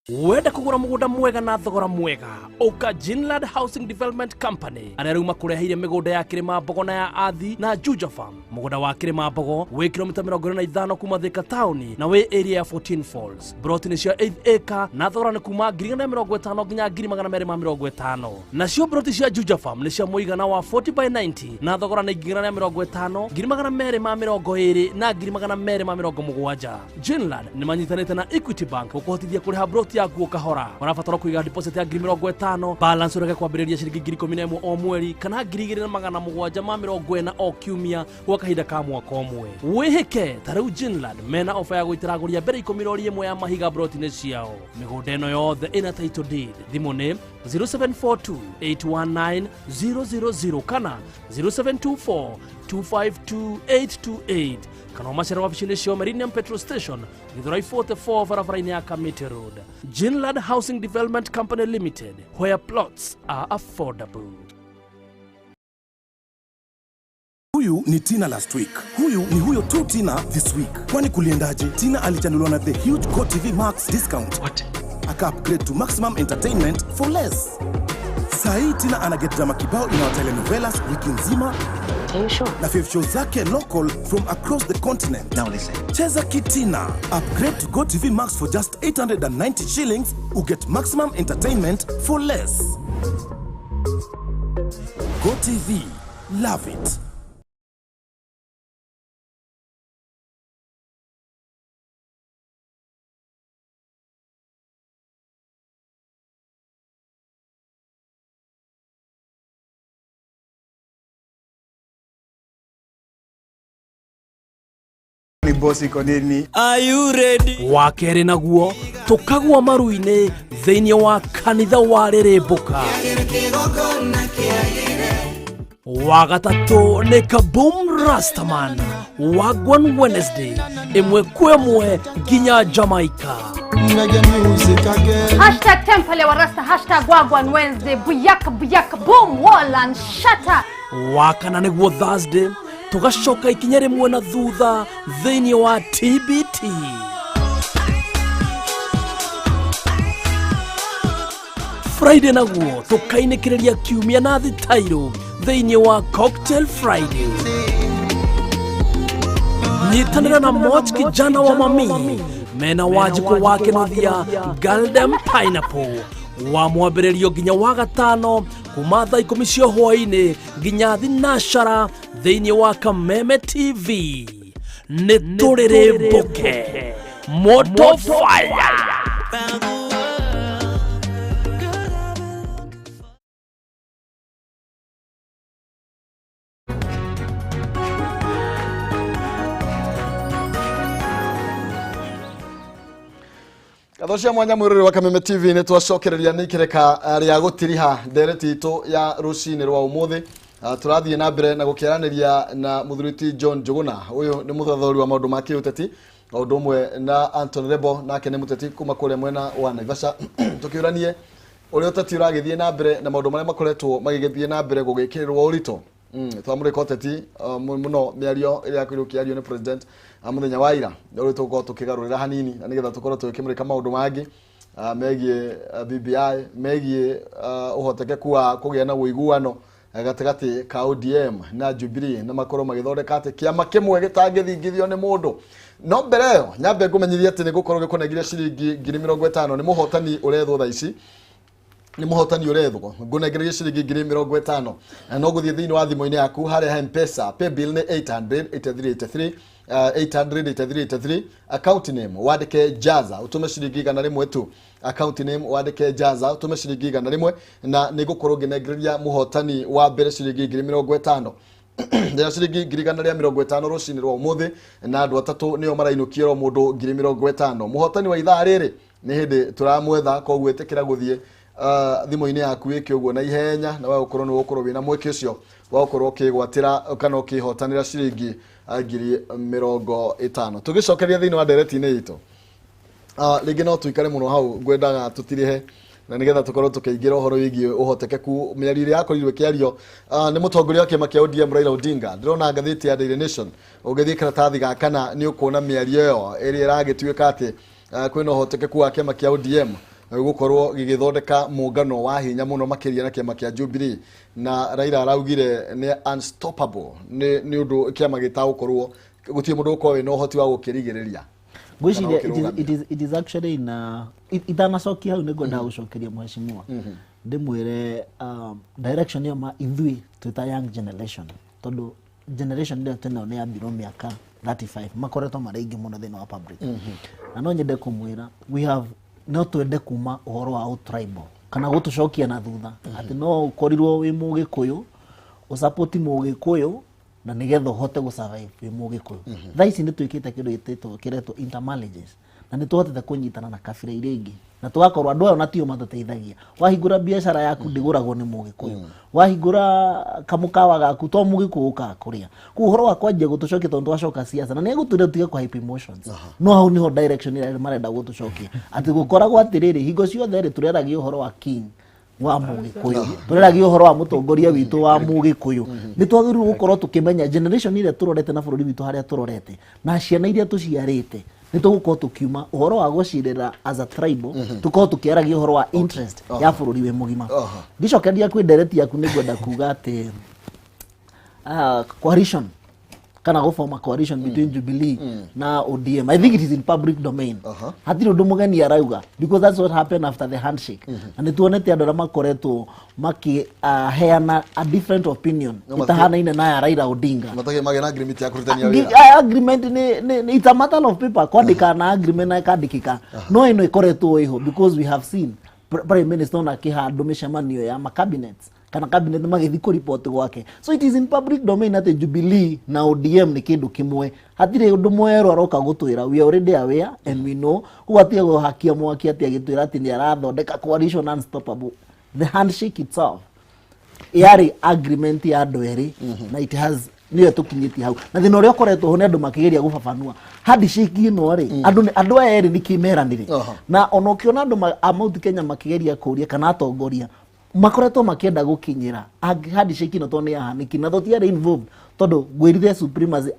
Wenda kũgũra mũgũnda mwega na thogora mwega, ũka Jinland Housing Development Company, arĩa rĩu makũreheire mĩgũnda ya Kĩrĩma Mbogo na ya Athi na Juja Farm. Mũgũnda wa Kĩrĩma Mbogo wĩ kilomita 25 kuma Thika taũni na wĩ area ya 14 Falls. Broti nĩ cia 8 acre na thogora nĩ kuma 150,000 nginya 250,000. Nacio broti cia Juja Farm nĩ cia mũigana wa 40 by 90 na thogora nĩ 150,000, 220,000 na 270,000. Jinland nĩ manyitanĩte na Equity Bank gũkũhotithia kũrĩha broti yaku o kahora. Ũrabatara kũiga deposit ya 50,000, balance ũreke kwambĩrĩria ciringi 11,000 o mweri kana 2,740 o kiumia gwa kahinda ka mwaka ũmwe. Wĩhĩke ta rĩu Jinland mena ofa ya gũitĩra agũri a mbere 10 rori ĩmwe ya mahiga broti-inĩ ciao. Mĩgũnda ĩno yothe ĩna title deed. Thimũ nĩ 0742 819 000 kana 0724 252 828, kana ũmacere wabici-inĩ cio Meridian Petrol Station, Githurai 44, barabara-inĩ ya Kamiti Road. Jinland Housing Development Company Limited, where plots are affordable.
Huyu ni Tina last week. Huyu ni huyo tu Tina this week. Kwani kuliendaje? Tina alichanuliwa na the huge Go TV Max discount. What? Aka upgrade to maximum entertainment for less. Sahii Tina ana get drama kibao inawa telenovelas wiki nzima na fave show zake local from across the continent.
Now listen.
Cheza kitina. Upgrade to Go TV Max for just 890 shillings. Uget maximum entertainment for less. Go TV. Love it.
Ni boss iko nini?
Wa kerĩ naguo tũkagwa maru-inĩ thĩinĩ wa kanitha wa rĩrĩmbũka. Wa gatatũ nĩ Kaboom Rastaman Wagwan Wednesday ĩmwe kwa ĩmwe nginya Jamaica.
Hashtag Temple wa Rasta, hashtag Wagwan Wednesday, buyaka buyaka, boom, wall and shatter.
Wa kana nĩguo Thursday tũgacoka ikinya rĩmwe na thutha thĩinĩ wa TBT. Friday naguo tũkainĩkĩrĩria kiumia na thitairũ thĩinĩ wa Cocktail Friday. Nyitanĩra na Moch kijana wa mami mena Wanjikũ wa Kĩnuthia Galdem Pineapple wa mwambĩrĩrio nginya wa gatano kuma thaa 10 cia hwaĩ-inĩ nginya thinacara thĩinĩ wa Kameme TV. Nĩ tũrĩrĩmbũke moto fire.
Ngatho cia mwanya mwĩroreri wa Kameme TV, nĩ twacokereria nĩ ikereka rĩa gũtiriha ndereti itũ ya rũcinĩ rwa ũmũthĩ. Tũrathiĩ na mbere na gũkĩaranĩria na mũthuri John Njuguna. Ũyũ nĩ mũthathũri wa maũndũ ma kĩũteti, o ũndũ ũmwe na Anton Rebo, nake nĩ mũteti kuma kũrĩa mwena wa Naivasha, tũkĩũranie ũrĩa ũteti ũragĩthiĩ na mbere na maũndũ marĩa makoretwo magĩgĩthiĩ na mbere gũgĩkĩrĩrwo ũritũ. Twamũrĩka ũteti mũno, mĩario ĩrĩa yakorirwo ĩkĩario nĩ president mũthenya wa ira, ũrĩa tũgũkorwo tũkĩgarũrĩra hanini na nĩgetha tũkorwo tũgĩkĩmũrĩka maũndũ mangĩ megiĩ BBI, megiĩ ũhotekeku wa kũgĩa na ũiguano gatagatĩ ka ODM na Jubilee, na makorwo magĩthondeka atĩ kĩama kĩmwe gĩtangĩthingithio nĩ mũndũ. No mbere ĩyo nyambe ngũmenyithie atĩ nĩ gũkorwo gĩkũnengire ciringi 50,000 nĩ mũhotani ũrethwo thaa ici, nĩ mũhotani ũrethwo ngũnengererie ciringi 50,000, na no gũthiĩ thĩinĩ wa thimũ-inĩ yaku harĩa ha M-Pesa. Paybill nĩ 800 8383, 800 8383. Account name wandĩke Jaza, ũtũme ciringi 100 tu. Account name wandĩke Jaza, ũtũme ciringi 100, na nĩ ngũkorwo ngĩnengereria mũhotani wa mbere ciringi 50,000. Ndĩna ciringi 150,000 rũcinĩ rwa ũmũthĩ, na andũ atatũ nĩo marainũkio o mũndũ 50,000. Mũhotani wa ithaa rĩrĩ nĩ hĩndĩ tũramwetha, koguo ĩtĩkĩra gũthiĩ thimũ-inĩ yaku wĩke ũguo na ihenya, na we ũkorwo nĩ ũgũkorwo wĩna mweke ũcio wa gũkorwo ũkĩgwatĩra kana ũkĩhotanĩra ciringi 50,000. Tũgĩcokeria thĩinĩ wa ndereti-inĩ itũ, rĩngĩ no tũikare mũno hau, ngwendaga tũtirihe na nĩgetha tũkorwo tũkĩingĩra ũhoro wĩgiĩ ũhotekeku mĩario ĩrĩa yakorirwo ĩkĩario nĩ mũtongoria wa kĩama kĩa ODM Raila Odinga. Ndĩrona ngathĩti ya Daily Nation, ũngĩthiĩ karatathi ga kana nĩ ũkuona mĩario ĩyo ĩrĩa ĩragĩtuĩka atĩ kwĩna ũhotekeku wa kĩama kĩa ODM gũkorwo gĩgĩthondeka mũngano wa hinya mũno makĩria na kĩama kĩa Jubilee, na Raila araugire nĩ unstoppable, nĩ ũndũ kĩama gĩtagũkorwo gũtirĩ mũndũ ũkorwo wĩna ũhoti wa gũkĩrigĩrĩria.
Ngwĩciria
Kana
it is actually in itanacokia hau, nĩ ngwendaga gũcokeria mheshimiwa, ndĩmwĩre direction ĩyo ma ithuĩ twĩta young generation, tondũ generation ĩrĩa twĩnayo nĩ yambirwo mĩaka 35, makoretwo marĩ aingĩ mũno thĩinĩ wa public, na no nyende kũmwĩra we have no twende kuma ũhoro wa ũtribal kana gũtũcokia na thutha, atĩ no ũkorirwo wĩ Mũgĩkũyũ, ũsapoti Mũgĩkũyũ na nĩgetha ũhote gũsurvive wĩ Mũgĩkũyũ. Thaa ici nĩ twĩkĩte kĩndũ gĩtĩtwo kĩretwo intermarriages, na nĩ tũhotete kũnyitana na kabira iria ingĩ, na tũgakorwo andũ aya ona tio matũteithagia. Wahingũra biacara yaku ndĩgũragwo nĩ Mũgĩkũyũ, wahingũra kamũkawa gaku to Mũgĩkũyũ ũkaga kũrĩa. Koguo ũhoro wa kwanjia gũtũcokia, tondũ twacoka siasa na nĩ egũtwĩra tũtige kũ hype emotions, no hau niho direction ĩrĩa marenda gũtũcokia, atĩ gũkoragwo atĩrĩrĩ, hingo ciothe rĩ tũreragia ũhoro wa king wa Mũgĩkũyũ, tũreragia ũhoro wa mũtongoria witũ wa Mũgĩkũyũ. Nĩ twagĩrĩirwo gũkorwo tũkĩmenya generation ĩrĩa tũrorete na bũrũri witũ harĩa tũrorete na ciana iria tũciarĩte, nĩ tũgũkorwo tũkiuma ũhoro wa gũcirĩra as a tribal, tũkorwo tũkĩaragia ũhoro wa interest ya bũrũri wĩ mũgima. Ndicokeria kwĩ ndereti yaku, nĩ ngwenda kuga atĩ coalition kana gũform a coalition between Jubilee na ODM, I think it is in public domain. Hatirĩ ũndũ mũgeni arauga, because that's what happened after the handshake, na nĩ tuonete andũ arĩa makoretwo makĩheana a different opinion
No, matirĩ-
ĩtahanaine na ya Raila Odinga.
Matakĩ magĩa na agreement ya kũrutithania wĩra.
Agreement nĩ it's a matter of paper, kwandĩka na agreement na ĩkandĩkĩka, no ĩno ĩkoretwo ĩho because we have seen prime minister ona akĩhandũ mĩcemanio ya macabinets Kana cabinet magĩthiĩ kũripoti gwake. So it is in public domain atĩ Jubilee na ODM nĩ kĩndũ kĩmwe. Hatirĩ ũndũ mwerũ aroka gũtwĩra. We are already aware and we know. Koguo atige gũhakia mwaki atĩ agĩtwĩra atĩ nĩ arathondeka coalition unstoppable. The handshake itself yarĩ agreement ya andũ erĩ na it has nĩyo tũkinyĩtie hau. Na thĩna ũrĩa ũkoretwo ho nĩ andũ makĩgeria gũbabanua handshake ĩno rĩ, andũ aya erĩ nĩkĩ meranĩre. Na ona ũkĩona andũ a Mount Kenya makĩgeria kũria kana atongoria makoretwo makĩenda gũkinyĩra handshake ĩno tondũ nĩ yahanĩkire na tũtiarĩ involved, tondũ ngwĩrire supremacy,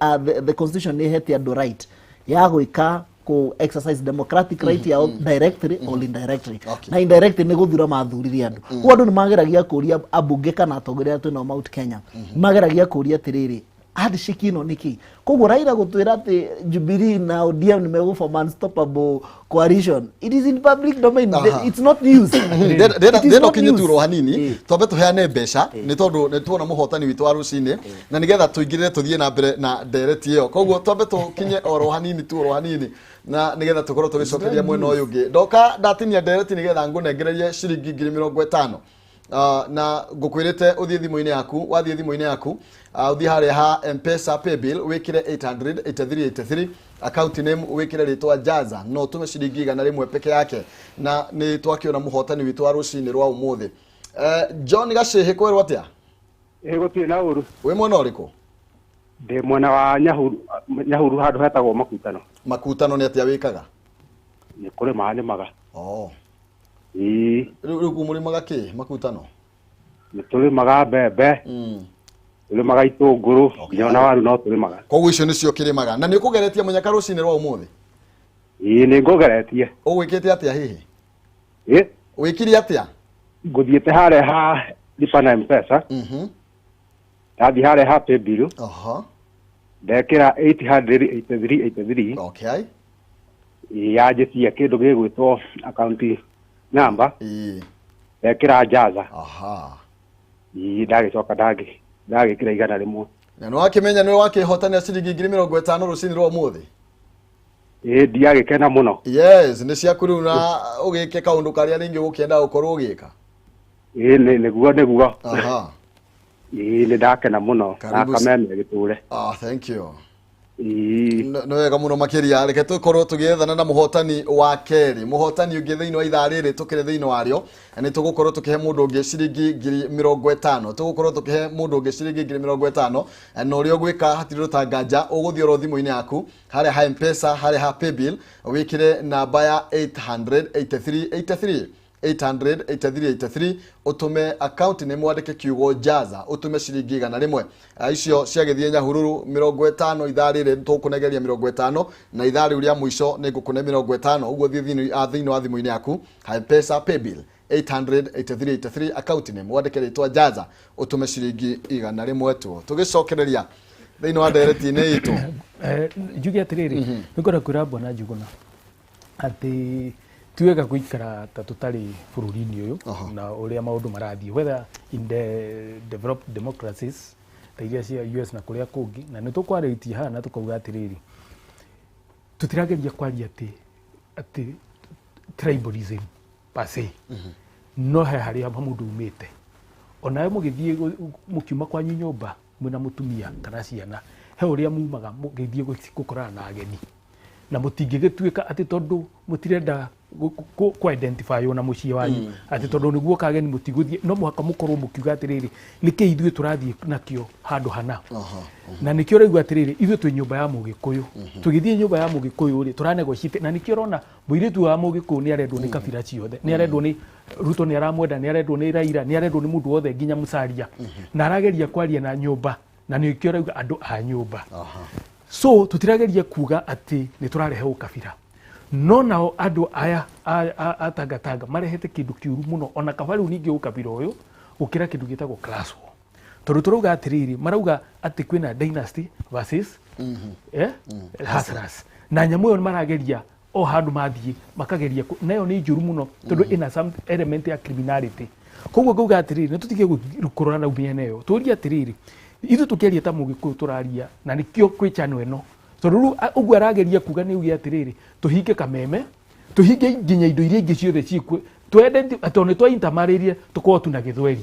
the constitution nĩ ĩhete andũ right ya gwĩka ku exercise democratic right yao directly or indirectly. Na indirectly nĩ gũthura mathurire andũ. Koguo andũ nĩ mageragia kũria ambunge kana atongoria arĩa twĩnao Mount Kenya, mageragia kũria atĩrĩrĩ, handshake ĩno nĩ kĩ? Koguo Raila gũtwĩra atĩ Jubilee na ODM nĩ megũform unstoppable coalition, it is in public domain. It's not news. It is
Ndĩrenda
not
ũkinye
news.
turwo hanini, twambe tũheane mbeca nĩ tondũ nĩ tuona mũhotani witũ wa rũcinĩ na nĩgetha tũingĩrĩre tũthiĩ na mbere na ndereti ĩyo. Koguo twambe tũkinye oro hanini tu, oro hanini, na nĩgetha tũkorwo tũgĩcokeria mwena ũyũ ũngĩ. Ndoka ndatinia ndereti nĩgetha ngũnengererie ciringi 50,000. Na ngũkwĩrĩte ũthiĩ thimũ-inĩ yaku. Wathiĩ thimũ-inĩ yaku, ũthiĩ harĩa ha Mpesa paybill, wĩkĩre 800 8383, account name wĩkĩre rĩtwa Jaza, no ũtũme ciringi 100 peke yake. Na nĩ twakĩona mũhotani witũ wa rũcinĩ rwa ũmũthĩ, John Gacĩhĩ. Kwĩrwo atĩa?
Ĩ, gũtirĩ na ũru.
Wĩ mwena ũrĩkũ?
Ndĩ mwena wa Nyahuru, Nyahuru handũ hetagwo Makutano.
Makutano. Nĩ atĩa wĩkaga?
Nĩ kũrĩma nĩmaga.
Oh.
Ĩĩ.
Rĩu mũrĩmaga kĩ Makutano?
Nĩ tũrĩmaga mbembe, tũrĩmaga itũngũrũ, nginya ona waru no tũrĩmaga.
Koguo icio nĩcio kĩrĩmaga. Na nĩ ũkũgeretie mũnyaka rũcinĩ rwa ũmũthĩ?
Ĩĩ, nĩ ngũgeretie.
Ũgwĩkĩte atĩa hihi?
Ĩ.
Wĩkire atĩa?
Ngũthiĩte harĩa ha lipa na Mpesa. Ndathiĩ harĩa ha paybill, ndekĩra 800 83 83. Yanjĩtia kĩndũ gĩgwĩtwo account number. Ndekĩra Jaza. Ĩĩ, ndagĩcoka ndagĩkĩra 100.
Na nĩ wakĩmenya nĩ wakĩhotanĩra ciringi 50,000 rũcinĩ rwa ũmũthĩ?
Ĩĩ, ndiagĩkena mũno.
Yes, nĩ ciaku rĩu, na ũgĩke kaũndũ karĩa rĩngĩ ũgũkĩenda gũkorwo ũgĩka.
Ĩĩ, nĩguo. Ĩĩ, nĩ ndakena mũno na
Karibu.
Kameme gĩtũre.
Ah, thank you.
Ĩĩ.
Nĩ wega mũno makĩria. Reke tũkorwo tũgĩethana na mũhotani wa kerĩ, mũhotani ũngĩ thĩinĩ wa ithaa rĩrĩ tũkĩrĩ thĩinĩ warĩo. Nĩ tũgũkorwo tũkĩhe mũndũ ũngĩ ciringi 50,000. Tũgũkorwo tũkĩhe mũndũ ũngĩ ciringi 50,000. Na ũrĩa ũgwĩka hatirĩ rũtanganja, ũgũthiĩ oro thimũ-inĩ yaku harĩa ha Mpesa, harĩa ha paybill, wĩkĩre namba ya 800 83 83, 800 83 83, ũtũme account nĩ mwandĩke kiugo Jaza, ũtũme ciringi 100. Icio ciagĩthiĩ Nyahururu 50. Ithaa rĩrĩ tũkũnegeria 50, na ithaa rĩu rĩa mũico nĩ ngũkũne 50. Ũguo thiĩ thĩinĩ wa thimũ-inĩ yaku ha Mpesa paybill 800 83 83, account name wandĩke rĩtwa Jaza, ũtũme ciringi 100 tu. Tũgĩcokereria thĩinĩ wa ndereti-inĩ itũ.
Njuge atĩrĩrĩ, nĩngwenda kwĩra Bwana Njuguna atĩ ti wega gũikara ta tũtarĩ bũrũri-inĩ ũyũ na ũrĩa maũndũ marathiĩ, whether in the developed democracies ta iria cia US na kũrĩa kũngĩ. Na nĩ tũkwarĩtie haha na tũkauga atĩrĩrĩ, tũtirageria kwaria atĩ tribalism per se, no he harĩa mũndũ umĩte. Onawe mũgĩthiĩ mũkiuma kwanyu nyũmba mwĩna mũtumia kana ciana, he ũrĩa mumaga mũgĩthiĩ gũkorana na ageni, na mũtingĩgĩtuĩka atĩ tondũ mũtirenda kũ identify na mũciĩ wanyu, atĩ tondũ nĩguo kageni mũtigũthiĩ. No mũhaka mũkorwo mũkiuga atĩrĩrĩ, nĩkĩ ithuĩ tũrathiĩ nakĩo handũ hana? Na nĩkĩo ũraigua atĩrĩrĩ, ithuĩ twĩ nyũmba ya Mũgĩkũyũ. Tũgĩthiĩ nyũmba ya Mũgĩkũyũ rĩ, tũranegotiate. Na nĩkĩo ũrona mũirĩtu wa Mũgĩkũyũ nĩ arendwo nĩ kabira ciothe, nĩ arendwo nĩ Ruto, nĩ aramwenda, nĩ arendwo nĩ Raila, nĩ arendwo nĩ mũndũ wothe nginya Musalia, na arageria kwaria na nyũmba, na nĩkĩo ũrauga andũ a nyũmba. So tũtirageria kuga atĩ nĩ tũrarehe ũkabira, no nao andũ aya a Tangatanga marehete kĩndũ kĩũru mũno, ona kaba rĩu ningĩ ũkabira ũyũ gũkĩra kĩndũ gĩtagwo class war, tondũ tũrauga atĩrĩrĩ, marauga atĩ kwĩna dynasty versus hustlers, na nyamũ ĩyo marageria o handũ mathiĩ makageria nayo nĩ njũru mũno tondũ ĩna some element ya criminality. Koguo ngauga atĩrĩrĩ, nĩ tũtige kũrora na mĩena ĩyo, tũrie atĩrĩrĩ, ithuĩ tũkĩaria ta Mũgĩkũyũ tũraria, na nĩkĩo kwĩ channel ĩno, tondũ rĩu ũguo arageria kuga nĩ uge atĩrĩrĩ, tũhinge Kameme, tũhinge nginya indo iria ingĩ ciothe ciĩkuo, twende tondũ nĩ twaintamarĩrie tũkorwo tu na Gĩthweri.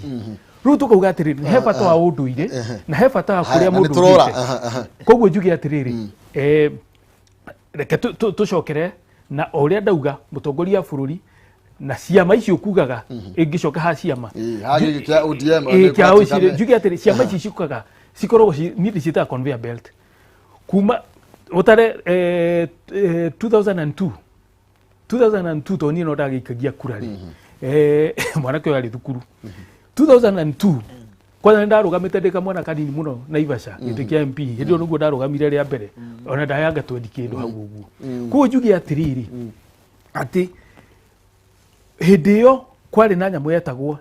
Rĩu tũkauga atĩrĩrĩ, he bata wa ũndũire na he bata wa
Haya,
kũrĩa
na
mũndũ
nĩtũrora.
aumĩte.
Aha, aha.
Koguo njuge atĩrĩrĩ, reke tũcokere na o ũrĩa ndauga, mũtongoria wa bũrũri na ciama icio kugaga ĩngĩcoka ha ciama.
Ĩĩ, ha gĩkĩ kĩa ODM,
Ĩĩ,
nĩ
kĩa
gwatuĩka
OCD, njuge atĩrĩ, ciama ici ciũkaga cikoragwo niĩ ndĩciĩtaga conveyor belt kuma ũtare 2002 2002 tondũ niĩ no ndagĩikagia kura rĩ, mwanake ũyũ arĩ thukuru 2002. Kwanza nĩ ndarũgamĩte ndĩ kamwana kanini mũno Naivasha gĩtĩ kĩa MP. Hĩndĩ ĩyo nĩguo ndarũgamire rĩa mbere, ona ndayanga twendi kĩndũ hau ũguo. Koguo njuge atĩrĩrĩ, atĩ hĩndĩ ĩyo kwarĩ na nyamũ yetagwo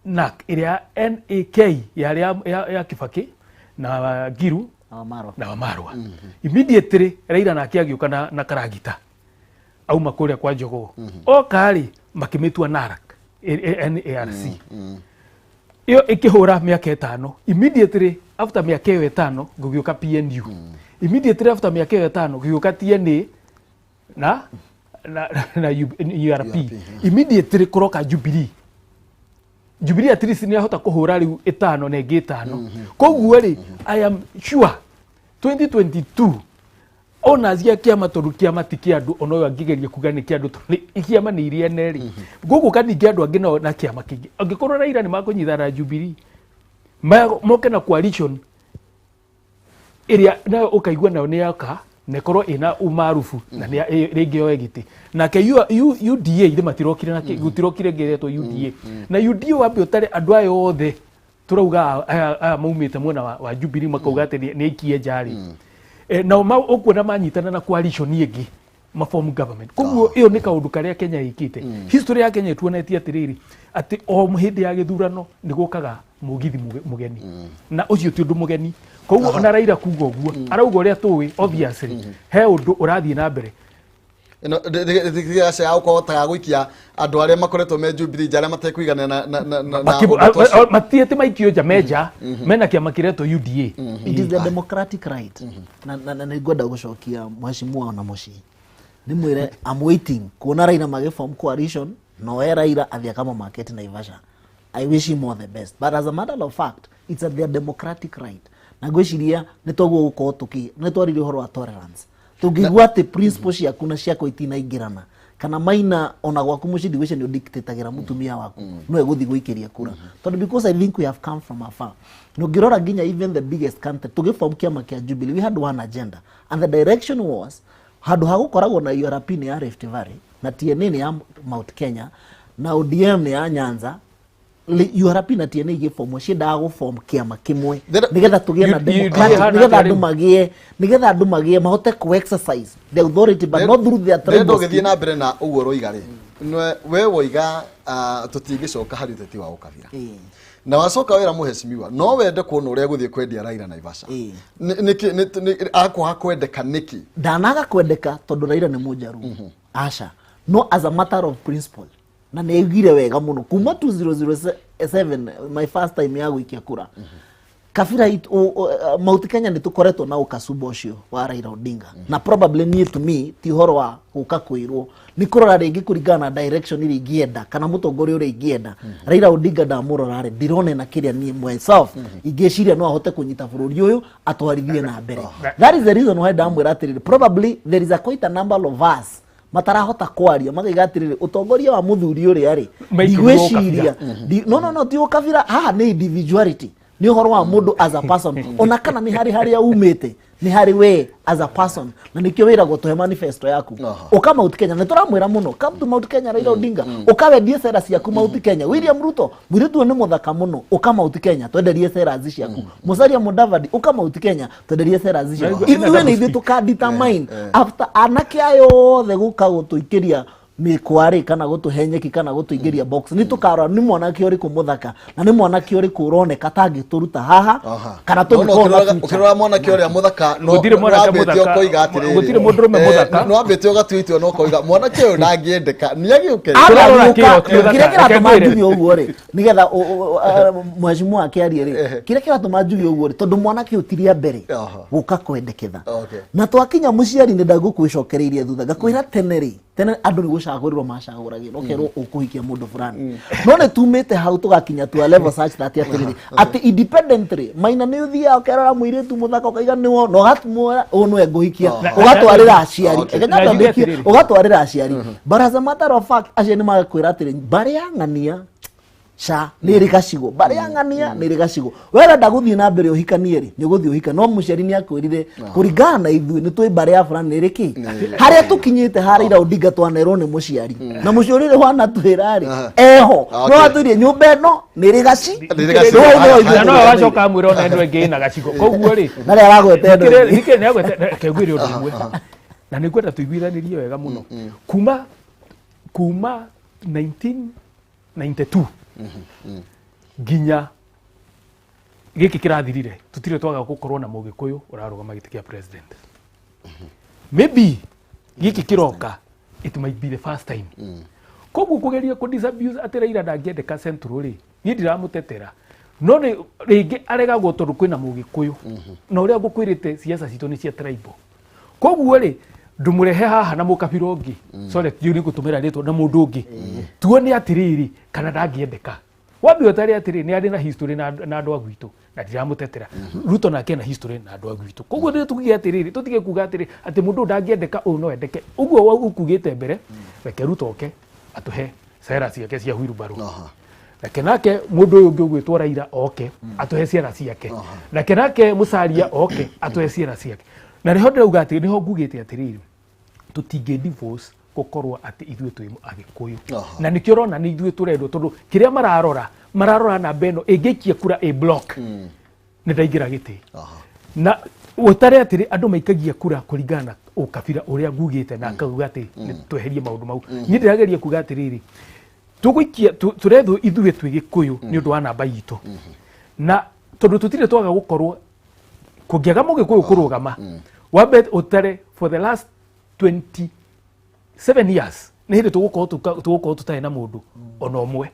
NAK, ĩrĩa NAK yarĩ ya Kibaki na Ngiru
na Wamarwa.
Na Wamarwa. Immediately Raila nake agĩũka na karagita auma kũrĩa kwa Jogoo, oka rĩ, makĩmĩtua NARC, NARC. Ĩyo ĩkĩhũra mĩaka 5. Immediately after mĩaka ĩyo 5 gũgĩũka PNU. Immediately after mĩaka ĩyo 5 gũgĩũka TNA na URP. Immediately kũroka Jubilee. Jubilee at least nĩ ahota kũhũra rĩu 5 na ĩngĩ 5. Koguo rĩ, I am sure 2022 ona cia kĩama, tondũ kĩama ti kĩa andũ, ona ũyũ angĩgeria kuga nĩ kĩa andũ, tondũ kĩama nĩ iria ene rĩ, gũgũka ningĩ andũ angĩ nao na kĩama kĩngĩ. Angĩkorwo Raila nĩ makũnyitana na Jubilee, moke na coalition ĩrĩa nayo ũkaigua nayo nĩ yaka na ĩkorwo ĩna umaarufu na nĩ rĩngĩ yoe gĩtĩ nake UDA ithe matirokire na gũtirokire ĩngĩ ĩretwo UDA. Na UDA wambe ũtare andũ aya othe tũrauga aya maumĩte mwena wa Jubilee, makauga atĩ nĩ aikie nja rĩ, nao ũkuona manyitana na coalition ĩngĩ maform government. Koguo ĩyo nĩ kaũndũ karĩa Kenya ĩkĩte. History ya Kenya ĩtuonetie atĩrĩrĩ, atĩ o hĩndĩ ya gĩthurano nĩ gũkaga mũgithi mũgeni, na ũcio ti ũndũ mũgeni. Koguo ona Raila kuga ũguo arauga ũrĩa tũĩ, obviously he ũndũ ũrathiĩ na mbere.
Ĩno tigaca ya gũkorwo taga gũikia andũ arĩa makoretwo me Jubilee nja, arĩa matekũigana na ũndũ ta ũcio.
Matiĩte maikio nja, menja mena kĩama kĩretwo UDA.
It is the democratic right, na nĩ ngwenda gũcokia mheshimiwa ona mũciĩ ndĩmwĩre I'm waiting kuona Raila magĩform coalition, noe Raila athiĩ akama market Naivasha. I wish him all the best, but as a matter of fact, it's a their democratic right, na ngwĩciria nĩ toguo gũkorwo tũkĩ nĩ twaririe ũhoro wa tolerance. Tũngĩigua atĩ principle ciaku na ciakwa itinaingĩrana kana maina ona gwaku mũciĩ, ndigwĩciria nĩ ũdictatagĩra mũtumia waku no egũthiĩ gũikĩria kura, tondũ because I think we have come from afar, na ũngĩrora nginya even the biggest country, tũgĩform kĩama kĩa Jubilee, we had one agenda and the direction was handũ ha gũkoragwo na URP nĩ ya Rift Valley na TNA nĩ ya Mount Kenya na ODM nĩ ya Nyanza. URP na TNA igĩbomwo ciendaga gũbom kĩama kĩmwe nĩgetha tũgĩe na
UDA
democratic
hana
nĩgetha
atĩa
andũ
rĩu?
magĩe, nĩgetha andũ magĩe mahote ku exercise the authority, but not through their
Ndĩrenda
tribal
ũgĩthiĩ
scheme.
na mbere na ũguo ũroiga rĩ, we woiga tũtingĩcoka harĩ ũteti wa ũkabira, na wacoka wĩra mũheshimiwa no wende kuona ũrĩa gũthiĩ kwendia Raila Naivasha. Nĩkĩ akwaga kwendeka nĩkĩ?
Ndanaga kwendeka tondũ Raila nĩ mũnjaruo, aca. No as a matter of principle, na nĩ augire wega mũno kuma 2007, my first time ya gũikia kura, kabira Mount Kenya nĩ tũkoretwo na ũkacumba ũcio wa Raila Odinga, na probably niĩ to me ti ũhoro wa gũka kwĩrwo, nĩ kũrora rĩngĩ kũringana na direction ĩrĩa ingĩenda kana mũtongoria ũrĩa ingĩenda. Raila Odinga ndamũrora rĩ, ndirona na kĩrĩa niĩ myself ingĩciria no ahote kũnyita bũrũri ũyũ atwarithie na mbere. That is the reason why ndamwĩra atĩrĩrĩ, probably there is a quite a number of us matarahota kwaria makaiga atĩrĩrĩ, ũtongoria wa mũthuri ũrĩa rĩ,
Maikĩrwo
ndigwĩciria no ti ũkabira haha, nĩ individuality, nĩ ũhoro wa mũndũ as a person, ona kana nĩ harĩ harĩa umĩte, nĩ harĩ we as a person, na nĩkĩo wĩragwo tũhe manifesto yaku. Ũka Mount Kenya, nĩ tũramwĩra mũno, come to Mount Kenya. Raila Odinga, ũka wendie cera ciaku Mount Kenya. William Ruto, mũirĩtu ũyũ nĩ mũthaka mũno, ũka Mount Kenya twenderie cera ciaku. Musalia Mudavadi, ũka Mount Kenya twenderie cera ciaku.
Na ĩna
Ithuĩ nĩ
double
ithuĩ
speak.
tũka determine after anake aya othe gũka gũtũikĩria mĩkwa rĩ, kana gũtũhe nyeki, kana gũtũingĩria box, nĩ tũkarora nĩ mwanake ũrĩkũ mũthaka na nĩ mwanake ũrĩkũ ũroneka tangĩtũruta haha kana
No, no,
tũngĩkorwo na future.
ũkĩrora mwanake ũrĩa mũthaka no
Gũtirĩ mwanake
nĩwambĩte
mũthaka.
ũkoiga atĩrĩrĩ,
Gũtirĩ mũndũrũme mũthaka.
nĩwambĩte ũgatua itua na ũkoiga mwanake ũyũ ndangĩendeka nĩ agĩũke.
Tũrarora
Agagĩũka,
kĩo ti ũthaka.
kĩrĩa kĩratũma
Reke ngwĩre.
njuge ũguo rĩ, nĩgetha mheshimiwa akĩarie rĩ, kĩrĩa kĩratũma njuge ũguo rĩ, tondũ mwanake ũyũ ti rĩa mbere gũka kwendeketha, na twakinya mũciari nĩ ndagũkwĩcokereirie thutha ngakwĩra tene rĩ. Tene andũ nĩ gũcagũrĩrwo macagũragĩrwo, ũkerwo ũkũhikia mũndũ fulani. No nĩ tumĩte hau tũgakinya to a level such that atĩrĩrĩ, atĩ independently Maina nĩ ũthiaga ũkerora mũirĩtu mũthaka, ũkaiga nĩwo, na ũgatũmwĩra ũyũ nĩwe ngũhikia, ũgatwarĩra aciari.
Na njuge atĩrĩrĩ.
Ũgatwarĩra aciari, but as a matter of fact aciari nĩ magakwĩra atĩrĩ, mbarĩ ya ng'ania ca nĩ ĩrĩ gacigo, mbarĩ ya ng'ania nĩ ĩrĩ gacigo, we wenda gũthiĩ na mbere ũhikanie rĩ, nĩ ũgũthiĩ ũhika, no mũciari nĩ akwĩrire kũringana na ithuĩ nĩ twĩ mbarĩ ya fulani nĩ ĩrĩ kĩ harĩa tũkinyĩte harĩa Raila Odinga twanerwo nĩ mũciari na mũciari ũrĩa wanatwĩra rĩ eho, no atwĩrie nyũmba ĩno nĩ ĩrĩ gaci.
Nĩ ĩrĩ gacigo.
No, no, ithuĩ
Na no
tũrĩ
wacoka amwĩra ona ĩno ĩngĩ ĩna gacigo, koguo rĩ
na rĩa aragwete ĩno ĩngĩ.
Nĩkĩrĩ nĩagwete, reke ngwĩre ũndũ ũmwe na nĩ ngwenda tũiguithanĩrie wega mũno. Kuma 1992 nginya gĩkĩ kĩrathirire, tũtirĩ twaga gũkorwo na Mũgĩkũyũ ũrarũgama gĩtĩ kĩa president. Maybe gĩkĩ kĩroka, it might be the first time. Koguo kũgeria kũ disabuse atĩ Raila ndangĩendeka Central rĩ, niĩ ndiramũtetera, no nĩ rĩngĩ aregagwo tondũ kwĩna Mũgĩkũyũ, na ũrĩa ngũkwĩrĩte, siasa citũ nĩ cia tribal. Koguo rĩ, ndũmũrehe haha na mũkabira ũngĩ, sorry, tiũ nĩ ngũtũmĩra rĩtwa na mũndũ ũngĩ, tuone atĩrĩrĩ kana ndangĩendeka. Wambe ũtare atĩrĩ, nĩ arĩ na history na andũ a gwitũ, na ndiramũtetera. Ruto nake ena history na andũ a gwitũ. Koguo nĩ tuge atĩrĩrĩ, tũtige kuga atĩrĩ atĩ mũndũ ũyũ ndangĩendeka, ũyũ no endeke. Ũguo ukugĩte mbere, reke Ruto oke atũhe cera ciake cia wheelbarrow, reke nake mũndũ ũyũ ũngĩ ũgwĩtwo Raila oke atũhe ciara ciake, reke nake Musalia oke atũhe ciara ciake. Na nĩho ndĩrauga atĩ, nĩho ngugĩte atĩrĩrĩ, tũtingĩ divorce gũkorwo atĩ ithuĩ twĩ Agĩkũyũ, na nĩkĩo ũrona nĩ ithuĩ tũrendwo, tondũ kĩrĩa mararora namba ĩno ĩngĩikia kura ĩ block nĩ ndaingĩra gĩtĩ. Na ũtare atĩrĩ, andũ maikagia kura kũringana na ũkabira ũrĩa ngugĩte, na akauga atĩ nĩ tweherie maũndũ mau. Niĩ ndĩrageria kuga atĩrĩrĩ, tũgũikia tũrethwo ithuĩ twĩ Gĩkũyũ nĩ ũndũ wa namba itũ, na tondũ tũtirĩ twaga gũkorwo kũngĩaga Mũgĩkũyũ kũrũgama. Wambe ũtare for the last 27 years, nĩ hĩndĩ tũgũkorwo tũtarĩ na mũndũ ona ũmwe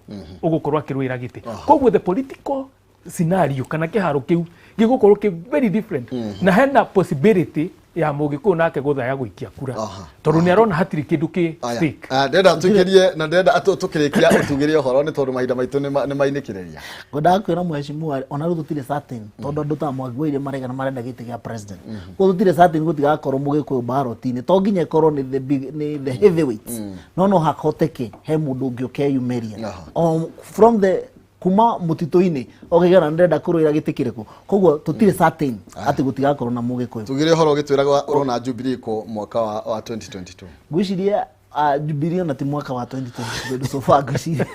ũgũkorwo akĩrũĩra gĩtĩ. Koguo the political scenario kana kĩharo kĩu gĩgũkorwo kĩ very different, na hena possibility ya Mũgĩkũyũ nake gũthaya gũikia kura, tondũ nĩ arona hatirĩ kĩndũ kĩ stake.
Ndĩrenda tũingĩrie na ndĩrenda tũkĩrĩkia ũtugĩrie ũhoro, nĩ tondũ mahinda maitũ nĩ mainĩkĩrĩria.
Ngwendaga kwĩra mheshimiwa, ona rĩu tũtirĩ certain, tondũ andũ ta Mwangi wa Iria marega na marenda gĩtĩ gĩa president, koguo tũtirĩ certain gũtigakorwo Mũgĩkũyũ ballot-inĩ. To nginya ĩkorwo nĩ the big, nĩ the heavyweights, no hakoteke he mũndũ ũngĩ ũkeyumĩria o from the kuma mũtitũ-inĩ, ũkĩgera ndĩrenda kũrũĩra gĩtĩ kĩrĩkũ. Koguo tũtirĩ certain atĩ gũtigakorwo na Mũgĩkũyũ.
Tugĩre ũhoro ũgĩtwĩraga ũrona Jubilee kũ mwaka wa 2022?
Ngwĩciria Jubilee ona ti mwaka wa 2022, tondũ so far ngwĩciria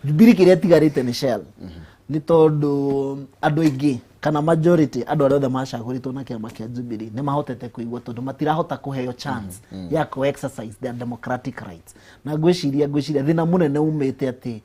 Jubilee kĩrĩa ĩtigarĩte nĩ shell, nĩ tondũ andũ aingĩ kana majority andũ arĩa othe macagũrĩtwo na kĩama kĩa Jubilee nĩ mahotete kũigua, tondũ matirahota kũheo chance ya kũ exercise their democratic rights. Na ngwĩciria thĩna mũnene umĩte atĩ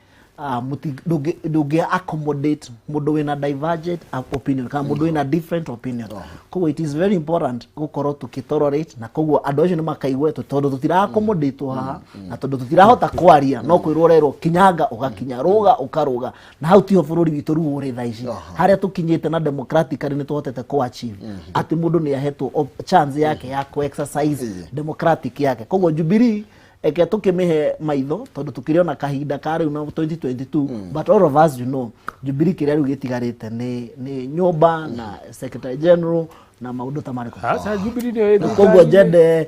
ndũngĩ accommodate mũndũ wĩna divergent opinion kana mũndũ wĩna different opinion. Koguo it is very important gũkorwo tũkĩtolerate, na koguo andũ acio nĩ makaigua tondũ tũtira accommodate haha, na tondũ tũtirahota kwaria, no kwĩrwo ũrerwo kinyanga ũgakinya, rũga ũkarũga, na hau tiho bũrũri witũ rĩu ũrĩ thaa ici. Harĩa tũkinyĩte na democratically nĩ tũhotete kũ achieve atĩ mũndũ nĩ ahetwo chance yake ya kũ exercise democratic yake. Koguo Jubilee eke tũkĩmĩhe maitho, tondũ tũkĩrĩ ona kahinda ka rĩu na 2022, but all of us, you know, Jubilee kĩrĩa rĩu gĩtigarĩte nĩ nyũmba na secretary general na maũndũ ta marĩkũ.
Aca, Jubilee nĩyo ĩ
Koguo
thirikari-inĩ.
Njende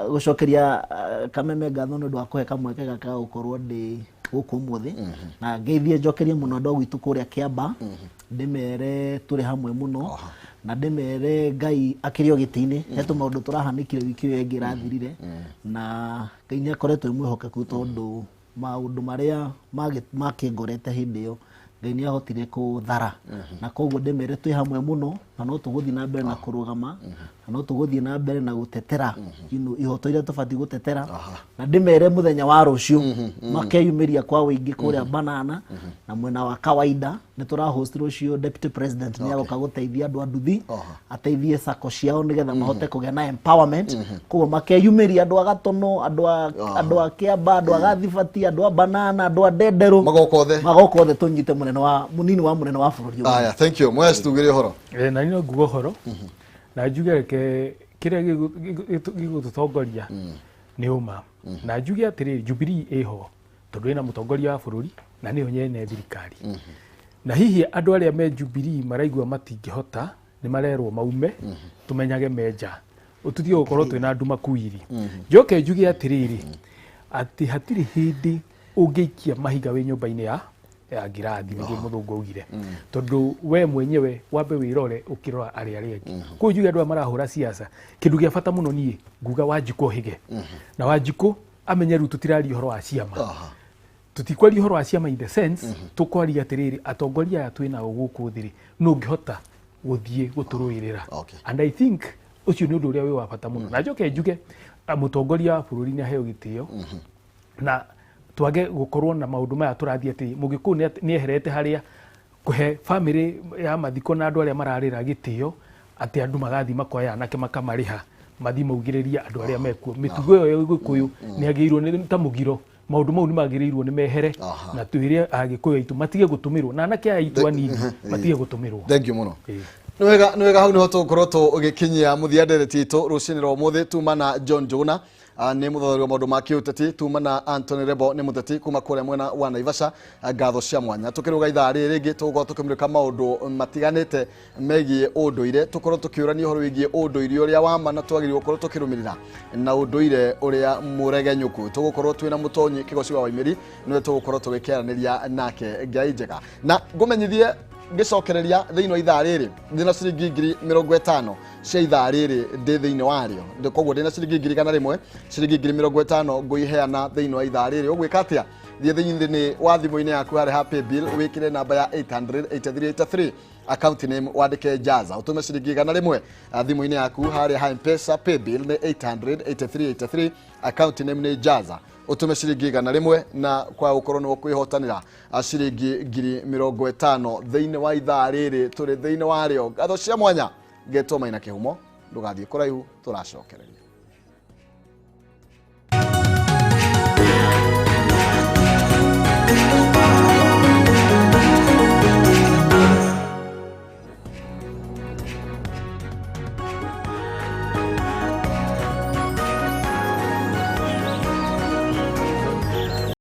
gũcokeria Kameme ngatho nĩ ũndũ wa kũhe kamweke gaka ga gũkorwo ndĩ gũkũ ũmũthĩ, na ngeithie njokerie mũno andũ a gwitũ kũrĩa Kĩamba, ndĩmere tũrĩ hamwe mũno, na ndĩmere Ngai akĩrĩ o gĩtĩ-inĩ. He tũmaũndũ tũrahanĩkire wiki ĩyo ĩngĩ ĩrathirire, na Ngai nĩ akoretwo e mwĩhokeku, tondũ maũndũ marĩa makĩngorete hĩndĩ ĩyo Ngai nĩ ahotire kũthara. Na koguo ndĩmere twĩ hamwe mũno, na no tũgũthiĩ na mbere na kũrũgama, na no tũgũthiĩ na mbere na gũtetera ihoto iria tũbatiĩ gũtetera. Na ndĩmere mũthenya wa rũciũ makeyumĩria kwa ũingĩ kũrĩa Banana na mwena wa kawaida, nĩ tũra host rũciũ. Deputy President nĩ agoka gũteithia andũ a nduthi, ateithie sacco ciao nĩgetha mahote kũgĩa na empowerment. Koguo makeyumĩria andũ a Gatono, andũ a Kĩamba, andũ a Gathibati, andũ a Banana, andũ a Ndenderũ.
Magoka othe.
Magoka othe, tũnyite mũnene wa mũnini wa mũnene wa bũrũri ũyũ.
Aya, thank you. Mwes, tugĩre ũhoro.
Na niĩ no nguga ũhoro na njuge, reke kĩrĩa gĩgũtũtongoria. Nĩ ũma. Na njuge atĩrĩrĩ, Jubilee ĩho tondũ ĩna mũtongoria wa bũrũri na nĩyo nyene thirikari. Na hihi andũ arĩa me Jubilee maraigua matingĩhota nĩ marerwo maume, tũmenyage menja, ũtũtige gũkorwo twĩna nduma kuiri. Njoke njuge atĩrĩrĩ, atĩ hatirĩ hĩndĩ ũngĩikia mahiga wĩ nyũmba-inĩ ya ngirathi, nĩguo mũthũngũ augire, tondũ we mwenyewe wambe wĩrore ũkĩrora arĩa angĩ. Koguo njuge andũ aya marahũra siasa, kĩndũ gĩa bata mũno niĩ nguga Wanjikũ ohĩge, na Wanjikũ amenye rĩu tũtiraria ũhoro wa ciama, tutikwaria ũhoro wa ciama in the sense, tũkwaria atĩrĩrĩ, atongoria aya twĩnao gũkũ thĩ rĩ, no ũngĩhota gũthiĩ gũtũrũĩrĩra. And I think ũcio nĩ ũndũ ũrĩa wĩ wa bata mũno. Na njoke njuge mũtongoria wa bũrũri nĩ aheo gĩtĩo, na twage gũkorwo na maũndũ maya tũrathiĩ atĩ mũgĩkũyũ nĩ eherete harĩa kũhe bamĩrĩ ya mathiko na andũ arĩa mararĩra gĩtĩo, atĩ andũ magathiĩ makoya anake makamarĩha mathiĩ maugĩrĩrie andũ arĩa mekuo. Mĩtugo ĩyo ya Gĩkũyũ nĩ yagĩrĩirwo nĩ ta mũgiro, maũndũ mau nĩ magĩrĩirwo nĩ mehere, na twĩre Agĩkũyũ aitũ matige gũtũmĩrwo, na anake aya aitũ anini matige gũtũmĩrwo.
Thank you mũno. Nĩ wega hau nĩho tũgũkorwo tũgĩkinyia mũthia ndereti itũ rũcinĩ rwa ũmũthĩ. Tuma na John Njuguna nĩ mũthondeki wa maũndũ ma kĩũteti, tuma na Anthony Rebo nĩ mũteti kuma kũrĩa mwena wa Naivasha. Ngatho cia mwanya. Tũkĩrũga ithaa rĩrĩ rĩngĩ tũgũkorwo tũkĩmũrĩka maũndũ matiganĩte megiĩ ũndũire, tũkorwo tũkĩũrania ũhoro wĩgiĩ ũndũire ũrĩa wa ma na twagĩrĩirwo gũkorwo tũkĩrũmĩrĩra na ũndũire ũrĩa mũregenyũku. Tũgũkorwo twĩna Mũtonyi Kĩgoci wa Waimĩri, nĩwe tũgũkorwo tũgĩkĩaranĩria nake. Ngai njega. Na ngũmenyithie ngĩcokereria thĩinĩ wa ithaa rĩrĩ ndĩna ciringi 50,000 cia ithaa rĩrĩ ndĩ thĩinĩ warĩo, koguo ndĩna ciringi 100,000, ciringi 50,000 ngũiheana thĩinĩ wa ithaa rĩrĩ. Ũgwĩka atĩa? Thiĩ thĩinĩ wa thimũ-inĩ yaku harĩa ha paybill, wĩkĩre namba ya 88383, account name wandĩke Jaza, ũtũme ciringi 100 thimũ-inĩ yaku harĩa ha M-Pesa. Paybill nĩ 88383, account name nĩ Jaza, ũtũme ciringi 100 na kwa gũkorwo nĩ ũkwĩhotanĩra ciringi 50,000 thĩinĩ wa ithaa rĩrĩ tũrĩ thĩinĩ warĩo. Ngatho cia mwanya, ngetwo Maina Kĩhumo, ndũgathiĩ kũraihu, tũracokereria.